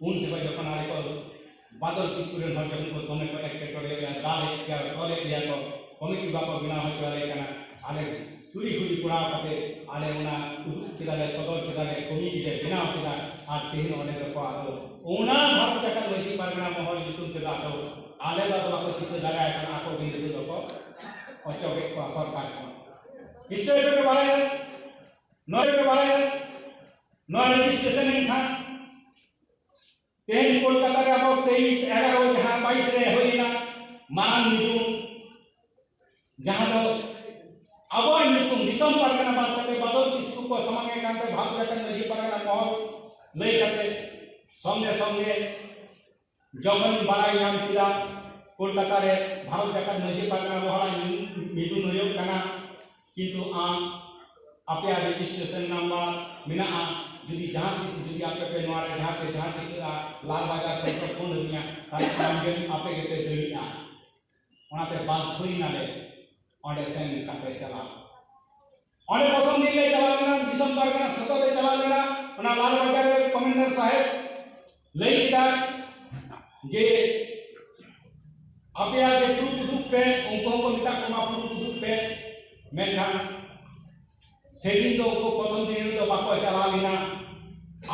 ᱩᱱ ᱡᱚᱠᱷᱚᱡ ᱡᱚᱠᱷᱚᱱ ᱟᱞᱮ ᱠᱚ ᱵᱟᱫᱚᱞ ᱠᱤᱥᱠᱩ ᱨᱮᱱ ᱦᱚᱲ ᱡᱚᱠᱷᱚᱱ ᱠᱚ ᱫᱚᱢᱮ ᱠᱚ ᱮᱴᱠᱮᱴᱚᱬᱮ ᱞᱮᱭᱟ, ᱫᱟᱞᱮᱫ ᱞᱮᱭᱟ, ᱛᱚᱞᱮᱫ ᱞᱮᱭᱟ ᱠᱚ, ᱠᱚᱢᱤᱴᱤ ᱵᱟᱠᱚ ᱵᱮᱱᱟᱣ ᱦᱚᱪᱚ ᱟᱞᱮ ᱠᱟᱱᱟ, ᱟᱞᱮ ᱛᱩᱨᱤ ᱜᱷᱩᱲᱤ ᱠᱚᱨᱟᱣ ᱠᱟᱛᱮ ᱟᱞᱮ ᱚᱱᱟ ᱩᱫᱩᱜ ᱠᱮᱫᱟᱞᱮ, ᱥᱚᱫᱚᱨ ᱠᱮᱫᱟᱞᱮ, ᱠᱚᱢᱤᱴᱤ ᱞᱮ ᱵᱮᱱᱟᱣ ᱠᱮᱫᱟ᱾ ᱟᱨ ᱛᱮᱦᱮᱧ ᱚᱸᱰᱮ ᱫᱚᱠᱚ ᱟᱫᱚ ᱚᱱᱟ ᱵᱷᱟᱨᱚᱛ ᱡᱟᱠᱟᱛ ᱢᱟᱹᱡᱷᱤ ᱯᱟᱨᱜᱟᱱᱟ ᱢᱚᱦᱚᱞ ᱧᱩᱛᱩᱢ ᱛᱮᱫᱚ ᱟᱫᱚ ᱟᱞᱮ ᱫᱚ ᱟᱫᱚ ᱵᱟᱠᱚ ᱪᱤᱠᱟᱹ ᱫᱟᱲᱮᱭᱟᱜ ᱠᱟᱱᱟ, ᱟᱠᱚ ᱜᱮ ᱱᱤᱛᱚᱜ ᱫᱚᱠᱚ ᱚᱪᱚᱜᱮᱫ ᱠᱚᱣᱟ ᱥᱚᱨᱠᱟᱨ ᱠᱷᱚᱱ᱾ ᱱᱤᱥᱪᱚᱭ ᱯᱮ ᱵᱟᱲᱟᱭᱟ, ᱱᱚᱣᱟ ᱯᱮ ᱵᱟᱲᱟᱭᱟ, ᱱᱚᱣᱟ ᱨᱮᱡᱤᱥᱴᱨᱮᱥᱚᱱ ᱮᱱ ᱠᱷᱟᱱ ᱛᱮᱦᱮᱧ ᱠᱳᱞᱠᱟᱛᱟ ᱨᱮ ᱟᱵᱚ ᱛᱮᱭᱤᱥ ᱮᱜᱟᱨᱚ ᱡᱟᱦᱟᱸ ᱵᱟᱭᱤᱥ ᱨᱮ ᱦᱩᱭ ᱮᱱᱟ ᱢᱟᱨᱟᱝ ᱧᱩᱛᱩᱢ, ᱡᱟᱦᱟᱸ ᱫᱚ ᱟᱵᱚᱣᱟᱜ ᱧᱩᱛᱩᱢ ᱫᱤᱥᱚᱢ ᱯᱟᱨᱜᱟᱱᱟ ᱵᱟᱫ ᱠᱟᱛᱮ ᱵᱟᱫᱚᱞ ᱠᱤᱥᱠᱩ ᱠᱚ ᱥᱟᱢᱟᱝ ᱮ ᱠᱟᱱᱛᱮ ᱵᱷᱟᱨᱚᱛ ᱡᱟᱠᱟᱛ ᱢᱟᱹᱡᱷᱤ ᱯᱟᱨᱜᱟᱱᱟ ᱢᱚᱦᱚᱞ ᱞᱟᱹᱭ ᱠᱟᱛᱮ ᱥᱚᱸᱜᱮ ᱥᱚᱸᱜᱮ ᱡᱚᱠᱷᱚᱱᱤᱧ ᱵᱟᱲᱟᱭ ᱧᱟᱢ ᱠᱮᱫᱟ ᱠᱳᱞᱠᱟᱛᱟ ᱨᱮ ᱵᱷᱟᱨᱚᱛ ᱡᱟᱠᱟᱛ ᱢᱟᱹᱡᱷᱤ ᱯᱟᱨᱜᱟᱱᱟ ᱢᱚᱦᱚᱞ ᱧᱩ-, ᱧᱩᱛᱩᱢ ᱦᱩᱭᱩᱜ ᱠᱟᱱᱟ, ᱠᱤᱱᱛᱩ ᱟᱢ ᱟᱯᱮᱭᱟᱜ ᱨᱮᱡᱤᱥᱴᱨᱮᱥᱚᱱ ᱱᱟᱢᱵᱟᱨ ᱢᱮᱱᱟᱜᱼᱟ, ᱡᱩᱫᱤ ᱡᱟᱦᱟᱸ ᱛᱤᱥ ᱡᱩᱫᱤ ᱟᱯᱮ ᱯᱮ ᱱᱚᱣᱟ ᱨᱮ ᱡᱟᱦᱟᱸ ᱛᱮ ᱡᱟᱦᱟᱸ ᱪᱤᱠᱟᱹᱜᱼᱟ, ᱞᱟᱞ ᱵᱟᱡᱟᱨ ᱠᱷᱚᱱ ᱯᱮ ᱯᱷᱳᱱ ᱟᱹᱫᱤᱧᱟ, ᱛᱟᱦᱞᱮ ᱟᱢ ᱜᱮ ᱟᱯᱮ ᱜᱮᱯᱮ ᱫᱟᱹᱲᱤᱜᱼᱟ᱾ ᱚᱱᱟᱛᱮ ᱵᱟᱫᱽᱫᱷᱚᱭᱮᱱᱟᱞᱮ ᱚᱸᱰᱮ ᱥᱮᱱ ᱠᱟᱛᱮ ᱪᱟᱞᱟᱣ᱾ ᱚᱸᱰᱮ ᱯᱨᱚᱛᱷᱚᱢ ᱫᱤᱱ ᱞᱮ ᱪᱟᱞᱟᱣ ᱞᱮᱱᱟ, ᱫᱤᱥᱚᱢ ᱯᱟᱨᱜᱟᱱᱟ ᱥᱚᱛᱚ ᱞᱮ ᱪᱟᱞᱟᱣ ᱞᱮᱱᱟ᱾ ᱚᱱᱟ ᱞᱟᱞ ᱵᱟᱡᱟᱨ ᱨᱮ ᱠᱚᱢᱟᱱᱰᱟᱨ ᱥᱟᱦᱮᱵᱽ ᱞᱟᱹᱭ ᱠᱮᱫᱟ ᱡᱮ ᱟᱯᱮᱭᱟᱜ ᱜᱮ ᱯᱨᱩᱯ ᱩᱫᱩᱜ ᱯᱮ, ᱩᱱᱠᱩ ᱦᱚᱸᱠᱚ ᱢᱮᱛᱟ ᱠᱚ ᱢᱟ ᱯᱨᱩᱯ ᱩᱫᱩᱜ ᱯᱮ᱾ ᱢᱮᱱᱠᱷᱟᱱ ᱥᱮᱫᱤᱱ ᱫᱚ ᱩᱱᱠᱩ ᱯᱨᱚᱛᱷᱚᱢ ᱫᱤᱱ ᱨᱮᱫᱚ ᱵᱟᱠᱚ ᱪᱟᱞᱟᱣ ᱞᱮᱱᱟ᱾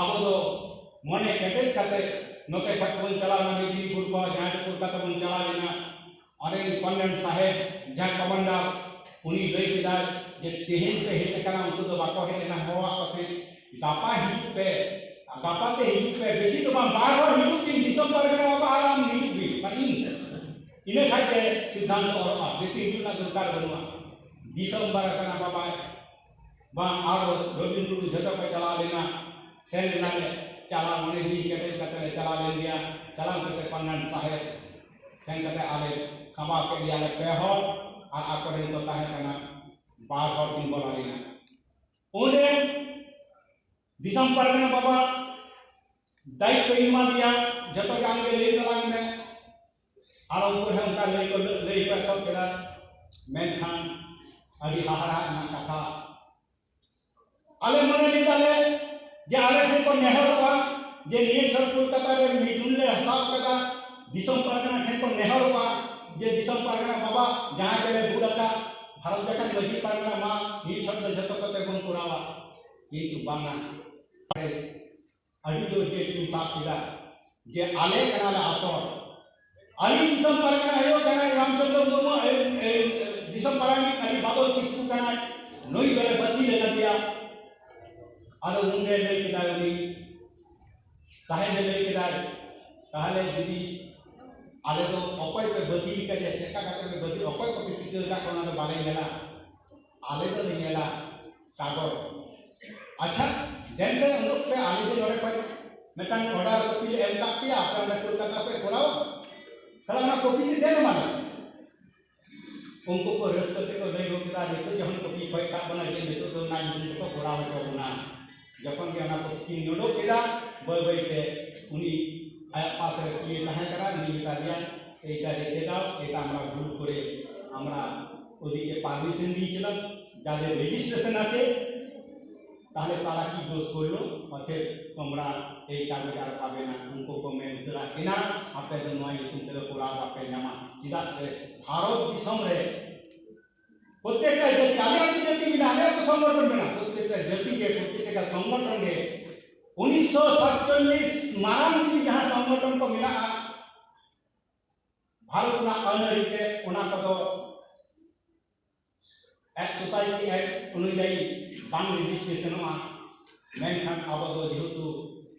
ᱟᱵᱚ ᱫᱚ ᱢᱚᱱᱮ ᱠᱮᱴᱮᱡ ᱠᱟᱛᱮ ᱱᱚᱛᱮ ᱠᱷᱚᱱ ᱵᱚᱱ ᱪᱟᱞᱟᱣ ᱞᱮᱱᱟ, ᱢᱮᱫᱤᱱᱤᱯᱩᱨ ᱠᱷᱚᱱ ᱡᱟᱦᱟᱸ ᱴᱩᱠᱩᱨ ᱠᱟᱛᱮ ᱵᱚᱱ ᱪᱟᱞᱟᱣ ᱞᱮᱱᱟ᱾ ᱚᱸᱰᱮ ᱜᱮ ᱠᱚᱢᱟᱱᱰᱟᱱᱴ ᱥᱟᱦᱮᱵᱽ, ᱡᱟᱦᱟᱸ ᱠᱚᱢᱟᱱᱰᱟᱨ, ᱩᱱᱤ ᱞᱟᱹᱭ ᱠᱮᱫᱟᱭ ᱡᱮ ᱛᱮᱦᱮᱧ ᱯᱮ ᱦᱮᱡ ᱟᱠᱟᱱᱟ, ᱩᱱᱠᱩ ᱫᱚ ᱵᱟᱠᱚ ᱦᱮᱡ ᱞᱮᱱᱟ, ᱦᱚᱦᱚᱣᱟᱫ ᱠᱚ ᱛᱟᱦᱮᱸᱫ, ᱜᱟᱯᱟ ᱦᱤᱡᱩᱜ ᱯᱮ, ᱜᱟᱯᱟ ᱛᱮ ᱦᱤᱡᱩᱜ ᱯᱮ, ᱵᱮᱥᱤ ᱫᱚ ᱵᱟᱝ, ᱵᱟᱨ ᱦᱚᱲ ᱦᱤᱡᱩᱜ ᱵᱤᱱ, ᱫᱤᱥᱚᱢ ᱯᱟᱨᱜᱟᱱᱟ ᱵᱟᱵᱟ ᱟᱨ ᱟᱢ ᱦᱤᱡᱩᱜ ᱵᱤᱱ, ᱢᱟᱱᱮ ᱤᱧ᱾ ᱤᱱᱟᱹ ᱠᱷᱟᱡ ᱜᱮ ᱥᱤᱫᱽᱫᱷᱟᱱᱛᱚ ᱚᱨᱚᱜᱼᱟ, ᱵᱮᱥᱤ ᱦᱤᱡᱩᱜ ᱨᱮᱱᱟᱜ ᱫᱚᱨᱠᱟᱨ ᱵᱟᱹᱱᱩᱜᱼᱟ᱾ ᱫᱤᱥᱚᱢ ᱯᱟᱨᱜᱟᱱᱟ ᱵᱟᱵᱟ ᱵᱟᱝ, ᱟᱨ ᱨᱚᱵᱤᱱ ᱴᱩᱰᱩ ᱡᱷᱚᱛᱚ ᱠᱚ ᱪᱟᱞᱟᱣ ᱞᱮᱱᱟ, ᱥᱮᱱ ᱞᱮᱱᱟᱞᱮ, ᱪᱟᱞᱟᱣ ᱢᱚᱱᱮ ᱡᱤᱣᱤ ᱠᱮᱴᱮᱡ ᱠᱟᱛᱮ ᱞᱮ ᱪᱟᱞᱟᱣ ᱞᱮᱱ ᱜᱮᱭᱟ᱾ ᱪᱟᱞᱟᱣ ᱠᱟᱛᱮ ᱯᱟᱱᱱᱟᱱ ᱥᱟᱦᱮᱵᱽ ᱥᱮᱱ ᱠᱟᱛᱮ ᱟᱞᱮ ᱥᱟᱢᱵᱟᱣ ᱠᱮᱫ ᱞᱮᱭᱟᱞᱮ ᱯᱮ ᱦᱚᱲ, ᱟᱨ ᱟᱠᱚᱨᱮᱱ ᱠᱚ ᱛᱟᱦᱮᱸ ᱠᱟᱱᱟ ᱵᱟᱨ ᱦᱚᱲ ᱠᱤᱱ ᱵᱚᱞᱚ ᱞᱮᱱᱟ᱾ ᱩᱱᱨᱮ ᱫᱤᱥᱚᱢ ᱯᱟᱨᱜᱟᱱᱟ ᱵᱟᱵᱟ ᱫᱟᱭᱤᱛᱛᱚᱭ ᱮᱢᱟ ᱫᱮᱭᱟ, ᱡᱚᱛᱚ ᱜᱮ ᱟᱢᱜᱮ ᱞᱟᱹᱭ ᱛᱟᱞᱟᱝ ᱢᱮ᱾ ᱟᱨ ᱩᱱᱠᱩ ᱦᱚᱸ ᱚᱱᱠᱟ ᱞᱟᱹᱭ ᱠᱚ, ᱞᱟᱹᱭ ᱠᱚ ᱮᱛᱚᱦᱚᱵ ᱠᱮᱫᱟ᱾ ᱢᱮᱱᱠᱷᱟᱱ ᱟᱹᱰᱤ ᱦᱟᱦᱟᱲᱟ ᱨᱮᱱᱟᱜ ᱠᱟᱛᱷᱟ, ᱟᱞᱮ ᱢᱚᱱᱮ ᱞᱮᱫᱟᱞᱮ ᱡᱮ ᱟᱞᱮ ᱴᱷᱮᱱ ᱠᱚ ᱱᱮᱦᱚᱨᱚᱜᱼᱟ ᱡᱮ ᱱᱤᱭᱟᱹ ᱪᱷᱚᱴ ᱠᱳᱞᱠᱟᱛᱟ ᱨᱮ ᱢᱤᱫ ᱫᱤᱱ ᱞᱮ ᱦᱟᱥᱟ ᱟᱠᱟᱫᱟ, ᱫᱤᱥᱚᱢ ᱯᱟᱨᱜᱟᱱᱟ ᱴᱷᱮᱱ ᱠᱚ ᱱᱮᱦᱚᱨᱚᱜᱼᱟ ᱡᱮ ᱫᱤᱥᱚᱢ ᱯᱟᱨᱜᱟᱱᱟ ᱵᱟᱵᱟ ᱡᱟᱦᱟᱸᱭ ᱜᱮᱞᱮ ᱵᱷᱩᱞ ᱟᱠᱟᱫ, ᱵᱷᱟᱨᱚᱛ ᱡᱟᱠᱟᱛ ᱢᱟᱹᱡᱷᱤ ᱯᱟᱨᱜᱟᱱᱟ ᱢᱟ ᱱᱤᱭᱟᱹ ᱪᱷᱚᱴ ᱫᱚ ᱡᱚᱛᱚ ᱠᱚᱛᱮ ᱵᱚᱱ ᱠᱚᱨᱟᱣᱟ, ᱠᱤᱱᱛᱩ ᱵᱟᱝᱟ᱾ ᱟᱹᱰᱤ ᱡᱳᱨ ᱡᱮ ᱠᱤᱱ ᱥᱟᱵ ᱠᱮᱫᱟ ᱡᱮ ᱟᱞᱮ ᱠᱟᱱᱟᱞᱮ ᱟᱥᱚᱞ, ᱟᱹᱞᱤᱧ ᱫᱤᱥᱚᱢ ᱯᱟᱨᱜᱟᱱᱟ ᱟᱭᱳ ᱠᱟᱱᱟᱭ ᱨᱟᱢᱪᱚᱸᱫᱽᱨᱚ ᱢᱩᱨᱢᱩ, ᱮ, ᱮ, ᱫᱤᱥᱚᱢ ᱯᱟᱨᱟᱱᱤᱠ ᱟᱹᱞᱤᱧ ᱵᱟᱫᱚᱞ ᱠᱤᱥᱠᱩ ᱠᱟᱱᱟᱭ, ᱱᱩᱭ ᱫᱚᱞᱮ ᱵᱟᱹᱛᱤᱞ ᱟᱠᱟᱫᱮᱭᱟ᱾ ᱟᱫᱚ ᱩᱱᱨᱮ ᱞᱟᱹᱭ ᱠᱮᱫᱟᱭ ᱩᱱᱤ ᱥᱟᱦᱮᱵᱽ ᱮ ᱞᱟᱹᱭ ᱠᱮᱫᱟᱭ, ᱛᱟᱦᱚᱞᱮ ᱡᱩᱫᱤ ᱟᱞᱮ ᱫᱚ ᱚᱠᱚᱭ ᱯᱮ ᱵᱟᱹᱛᱤᱞ ᱟᱠᱟᱫᱮᱭᱟ, ᱪᱮᱫ ᱞᱮᱠᱟ ᱠᱟᱛᱮ ᱯᱮ ᱵᱟᱹᱛᱤᱞ, ᱚᱠᱚᱭ ᱠᱚᱯᱮ ᱪᱤᱠᱟᱹ ᱟᱠᱟᱫ ᱠᱚᱣᱟ, ᱚᱱᱟ ᱫᱚ ᱵᱟᱞᱮ ᱧᱮᱞᱟ᱾ ᱟᱞᱮ ᱫᱚᱞᱮ ᱧᱮᱞᱟ ᱠᱟᱜᱚᱡᱽ᱾ ᱟᱪᱪᱷᱟ, ᱫᱮᱱ ᱥᱮ ᱩᱰᱩᱠ ᱯᱮ, ᱟᱞᱮ ᱫᱚ ᱱᱚᱰᱮ ᱠᱷᱚᱱ ᱢᱤᱫᱴᱟᱝ order copy ᱞᱮ ᱮᱢ ᱠᱟᱜ ᱯᱮᱭᱟ, ᱟᱯᱮ ᱚᱸᱰᱮ ᱠᱳᱞᱠᱟᱛᱟ ᱯᱮ ᱠᱚᱨᱟᱣᱟ᱾ ᱛᱟᱦᱞᱮ ᱚᱱᱟ copy ᱛᱮ ᱫᱮᱱ ᱢᱟᱞᱮ᱾ ᱩᱱᱠᱩ ᱠᱚ ᱨᱟᱹᱥᱠᱟᱹ ᱛᱮᱠᱚ ᱞᱟᱹᱭ ᱜᱚᱫ ᱠᱮᱫᱟ, "ᱱᱤᱛᱚᱜ ᱡᱚᱠᱷᱚᱱ copy ᱠᱷᱚᱡ ᱠᱟᱜ ᱵᱚᱱᱟ ᱡᱮ ᱱᱤᱛᱚᱜ ᱫᱚ ᱚᱱᱟ ᱧᱩᱛᱩᱢ ᱛᱮᱠᱚ ᱠᱚᱨᱟᱣ ᱦᱚᱪᱚ ᱵᱚᱱᱟ᱾" ᱡᱚᱠᱷᱚᱱ ᱜᱮ ᱚᱱᱟ copy ᱠᱤᱱ ᱩᱰᱩᱠ ᱠᱮᱫᱟ, ᱵᱟᱹᱭ ᱵᱟᱹᱭ ᱛᱮ ᱩᱱᱤ ᱟᱭᱟᱜ ᱯᱟᱥ ᱨᱮ ᱠᱩᱲᱤᱭ ᱛᱟᱦᱮᱸ ᱠᱟᱱᱟ, ᱩᱱᱤ ᱢᱮᱛᱟ ᱫᱮᱭᱟ, "এইটা রেখে দাও, এটা আমরা ভুল করে আমরা ওদিকে পারমিশন দিয়েছিলাম, যাদের রেজিস্ট্রেশন আছে, তাহলে তারা কি দোষ করলো? অতএব তোমরা এই কাগজ আর পাবে না।" ᱩᱱᱠᱩ ᱠᱚ ᱢᱮᱱ ᱩᱛᱟᱹᱨᱟᱜ ᱠᱤᱱᱟ, "ᱟᱯᱮ ᱫᱚ ᱱᱚᱣᱟ ᱧᱩᱛᱩᱢ ᱛᱮᱫᱚ ᱠᱚᱨᱟᱣ ᱵᱟᱯᱮ ᱧᱟᱢᱟ, ᱪᱮᱫᱟᱜ ᱥᱮ ᱵᱷᱟᱨᱚᱛ ᱫᱤᱥᱚᱢ ᱨᱮ ᱯᱨᱚᱛᱮᱠᱴᱟ ᱡᱟᱹᱛᱤ, ᱟᱞᱮᱭᱟᱜ ᱫᱚ ᱡᱟᱹᱛᱤ ᱢᱮᱱᱟᱜᱼᱟ, ᱟᱞᱮᱭᱟᱜ ᱫᱚ ᱥᱚᱝᱜᱚᱴᱷᱚᱱ ᱢᱮᱱᱟᱜᱼᱟ, ᱯᱨᱚᱛᱮᱠᱴᱟ ᱡᱟᱹᱛᱤ ᱜᱮ, ᱯᱨᱚᱛᱮᱠᱴᱟ ᱥᱚᱝᱜᱚᱴᱷᱚᱱ ᱜᱮ ᱩᱱᱤᱥᱥᱚ ᱥᱟᱛᱪᱚᱞᱞᱤᱥ ᱢᱟᱲᱟᱝ ᱡᱩᱫᱤ ᱡᱟᱦᱟᱸ ᱥᱚᱝᱜᱚᱴᱷᱚᱱ ᱠᱚ ᱢᱮᱱᱟᱜᱼᱟ ᱵᱷᱟᱨᱚᱛ ᱨᱮᱱᱟᱜ ᱟᱹᱱ ᱟᱹᱨᱤ ᱛᱮ, ᱚᱱᱟ ᱠᱚᱫᱚ Act, Society Act ᱚᱱᱩᱡᱟᱭᱤ ᱵᱟᱝ ᱨᱮᱡᱤᱥᱴᱨᱮᱥᱚᱱᱚᱜᱼᱟ᱾ ᱢᱮᱱᱠᱷᱟᱱ ᱟᱵᱚ ᱫᱚ ᱡᱮᱦᱮᱛᱩ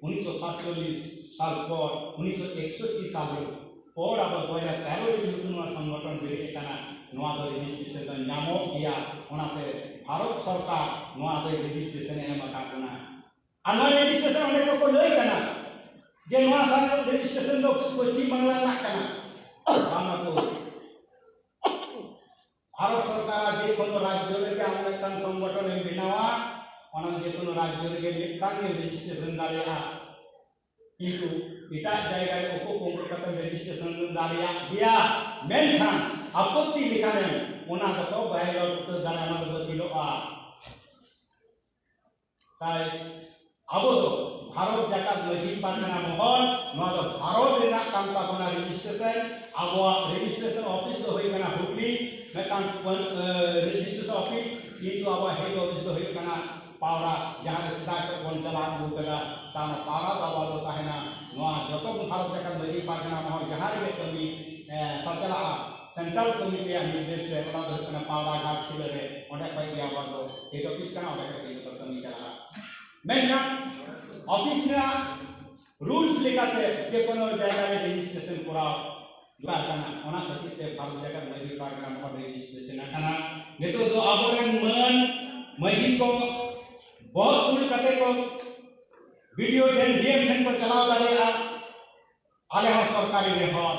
ᱩᱱᱤᱥᱥᱚ ᱥᱟᱛᱪᱚᱞᱞᱤᱥ ᱥᱟᱞ ᱯᱚᱨ, ᱩᱱᱤᱥᱥᱚ ᱮᱠᱥᱚᱴᱴᱤ ᱥᱟᱞ ᱯᱚᱨ ᱟᱵᱚ ᱫᱩ ᱦᱟᱡᱟᱨ ᱛᱮᱨᱚ ᱨᱮ ᱡᱮᱦᱮᱛᱩ ᱱᱚᱣᱟ ᱥᱚᱝᱜᱚᱴᱷᱚᱱ ᱵᱮᱨᱮᱫ ᱟᱠᱟᱱᱟ, ᱱᱚᱣᱟ ᱫᱚ ᱨᱮᱡᱤᱥᱴᱨᱮᱥᱚᱱ ᱫᱚ ᱧᱟᱢᱚᱜ ᱜᱮᱭᱟ᱾ ᱚᱱᱟᱛᱮ ᱵᱷᱟᱨᱚᱛ ᱥᱚᱨᱠᱟᱨ ᱱᱚᱣᱟ ᱫᱚᱭ ᱨᱮᱡᱤᱥᱴᱨᱮᱥᱚᱱ ᱮ ᱮᱢ ᱟᱠᱟᱫ ᱵᱚᱱᱟ᱾ ᱟᱨ ᱱᱚᱣᱟ ᱨᱮᱡᱤᱥᱴᱨᱮᱥᱚᱱ ᱚᱸᱰᱮ ᱠᱚᱠᱚ ᱞᱟᱹᱭ ᱠᱟᱱᱟ ᱡᱮ ᱱᱚᱣᱟ ᱥᱟᱨ ᱨᱮᱡᱤᱥᱴᱨᱮᱥᱚᱱ ᱫᱚ ᱯᱚᱥᱪᱤᱢ ᱵᱟᱝᱞᱟ ᱨᱮᱱᱟᱜ ᱠᱟᱱᱟ᱾ ᱵᱟᱝ ᱟᱠᱚ᱾ ᱵᱷᱟᱨᱚᱛ ᱥᱚᱨᱠᱟᱨᱟᱜ ᱡᱮ ᱠᱳᱱᱳ ᱨᱟᱡᱽᱡᱚ ᱨᱮ ᱥᱚᱝᱜᱚᱴᱷᱚᱱ ᱮᱢ ᱵᱮᱱᱟᱣᱟ, ᱚᱱᱟ ᱫᱚ ᱡᱮᱠᱳᱱᱳ ᱨᱟᱡᱽᱡᱚ ᱨᱮᱜᱮ ᱢᱤᱫᱴᱟᱝ ᱜᱮ ᱨᱮᱡᱤᱥᱴᱨᱮᱥᱚᱱ ᱫᱟᱲᱮᱭᱟᱜᱼᱟ᱾ ᱠᱤᱱᱛᱩ ᱮᱴᱟᱜ ᱡᱟᱭᱜᱟ ᱨᱮ ᱚᱠᱚ ᱠᱚ ᱠᱟᱛᱮ ᱨᱮᱡᱤᱥᱴᱨᱮᱥᱚᱱ ᱫᱟᱲᱮᱭᱟᱜ ᱜᱮᱭᱟ, ᱢᱮᱱᱠᱷᱟᱱ ᱟᱯᱚᱛᱛᱤ ᱞᱮᱠᱷᱟᱱᱮᱢ ᱚᱱᱟ ᱫᱚᱠᱚ ᱵᱟᱭ ᱩᱛᱟᱹᱨ ᱫᱟᱲᱮᱭᱟᱜᱼᱟ, ᱚᱱᱟ ᱫᱚ ᱵᱟᱹᱛᱤᱞᱚᱜᱼᱟ᱾ ᱛᱟᱭ ᱟᱵᱚ ᱫᱚ ᱵᱷᱟᱨᱚᱛ ᱡᱟᱠᱟᱛ ᱢᱟᱹᱡᱷᱤ ᱯᱟᱨᱜᱟᱱᱟ ᱢᱚᱦᱚᱞ, ᱱᱚᱣᱟ ᱫᱚ ᱵᱷᱟᱨᱚᱛ ᱨᱮᱱᱟᱜ ᱠᱟᱱ ᱛᱟᱵᱚᱱᱟ ᱨᱮᱡᱤᱥᱴᱨᱮᱥᱚᱱ᱾ ᱟᱵᱚᱣᱟᱜ ᱨᱮᱡᱤᱥᱴᱨᱮᱥᱚᱱ ᱚᱯᱷᱤᱥ ᱫᱚ ᱦᱩᱭᱩᱜ ᱠᱟᱱᱟ ᱦᱩᱜᱽᱞᱤ, ᱢᱤᱫᱴᱟᱝ ᱯᱚᱧ-, ᱮ, ᱨᱮᱡᱤᱥᱴᱨᱮᱥᱚᱱ ᱚᱯᱷᱤᱥ, ᱠᱤᱱᱛᱩ ᱟᱵᱚᱣᱟᱜ ᱦᱮᱰ ᱚᱯᱷᱤᱥ ᱫᱚ ᱦᱩᱭᱩᱜ ᱠᱟᱱᱟ ᱯᱟᱣᱨᱟ, ᱡᱟᱦᱟᱸ ᱨᱮ ᱥᱮᱫᱟᱭ ᱠᱷᱚᱱ ᱵᱚᱱ ᱪᱟᱞᱟᱣ ᱟᱹᱜᱩ ᱠᱟᱫᱟ᱾ ᱛᱟᱦᱚᱞᱮ ᱯᱟᱣᱨᱟ ᱫᱚ ᱟᱵᱚ ᱫᱚ ᱛᱟᱦᱮᱱᱟ ᱱᱚᱣᱟ ᱡᱚᱛᱚ ᱵᱷᱟᱨᱚᱛ ᱡᱟᱠᱟᱛ ᱢᱟᱹᱡᱷᱤ ᱯᱟᱨᱜᱟᱱᱟ ᱢᱚᱦᱚᱞ ᱡᱟᱦᱟᱸ ᱨᱮᱜᱮ ᱠᱟᱹᱢᱤ, ᱮ, ᱥᱟᱪᱟᱞᱟᱜᱼᱟ, ᱥᱮᱱᱴᱨᱟᱞ ᱠᱚᱢᱤᱴᱤᱭᱟᱜ ᱱᱤᱨᱫᱮᱥ ᱨᱮ, ᱚᱱᱟ ᱫᱚ ᱦᱩᱭᱩᱜ ᱠᱟᱱᱟ ᱯᱟᱣᱨᱟ ᱜᱷᱟᱴᱥᱤᱞᱟᱹ ᱨᱮ, ᱚᱸᱰᱮ ᱠᱷᱚᱱ ᱜᱮ ᱟᱵᱚᱣᱟᱜ ᱫᱚ ᱦᱮᱰ ᱚᱯᱷᱤᱥ ᱠᱟᱱᱟ, ᱚᱸᱰᱮ ᱠᱷᱚᱱ ᱜᱮ ᱡᱚᱛᱚ ᱠᱟᱹᱢᱤ ᱪᱟᱞᱟᱜᱼᱟ᱾ ᱢᱮᱱᱠᱷᱟᱱ ᱚᱯᱷᱤᱥ ᱨᱮᱱᱟᱜ ᱨᱩᱞᱥ ᱞᱮᱠᱟᱛᱮ ᱡᱮ ᱠᱳᱱᱳ ᱡᱟᱭᱜᱟ ᱨᱮ ᱨᱮᱡᱤᱥᱴᱨᱮᱥᱚᱱ ᱠᱚᱨᱟᱣ ᱫᱚᱨᱠᱟᱨ ᱠᱟᱱᱟ, ᱚᱱᱟ ᱠᱷᱟᱹᱛᱤᱨ ᱛᱮ ᱵᱷᱟᱨᱚᱛ ᱡᱟᱠᱟᱛ ᱢᱟᱹᱡᱷᱤ ᱯᱟᱨᱜᱟᱱᱟ ᱠᱚ ᱨᱮᱡᱤᱥᱴᱨᱮᱥᱚᱱ ᱟᱠᱟᱱᱟ᱾ ᱱᱤᱛᱚᱜ ᱫᱚ ᱟᱵᱚᱨᱮᱱ ᱢᱟᱹᱱ ᱢᱟᱹᱡᱷᱤ ᱠᱚ ᱵᱚᱦᱚᱜ ᱛᱩᱞ ᱠᱟᱛᱮ ᱠᱚ ᱵᱤ ᱰᱤ ᱳ ᱴᱷᱮᱱ, ᱰᱤ ᱮᱢ ᱴᱷᱮᱱ ᱠᱚ ᱪᱟᱞᱟᱣ ᱫᱟᱲᱮᱭᱟᱜᱼᱟ᱾ ᱟᱞᱮ ᱦᱚᱸ ᱥᱚᱨᱠᱟᱨᱤ ᱨᱮ ᱦᱚᱲ,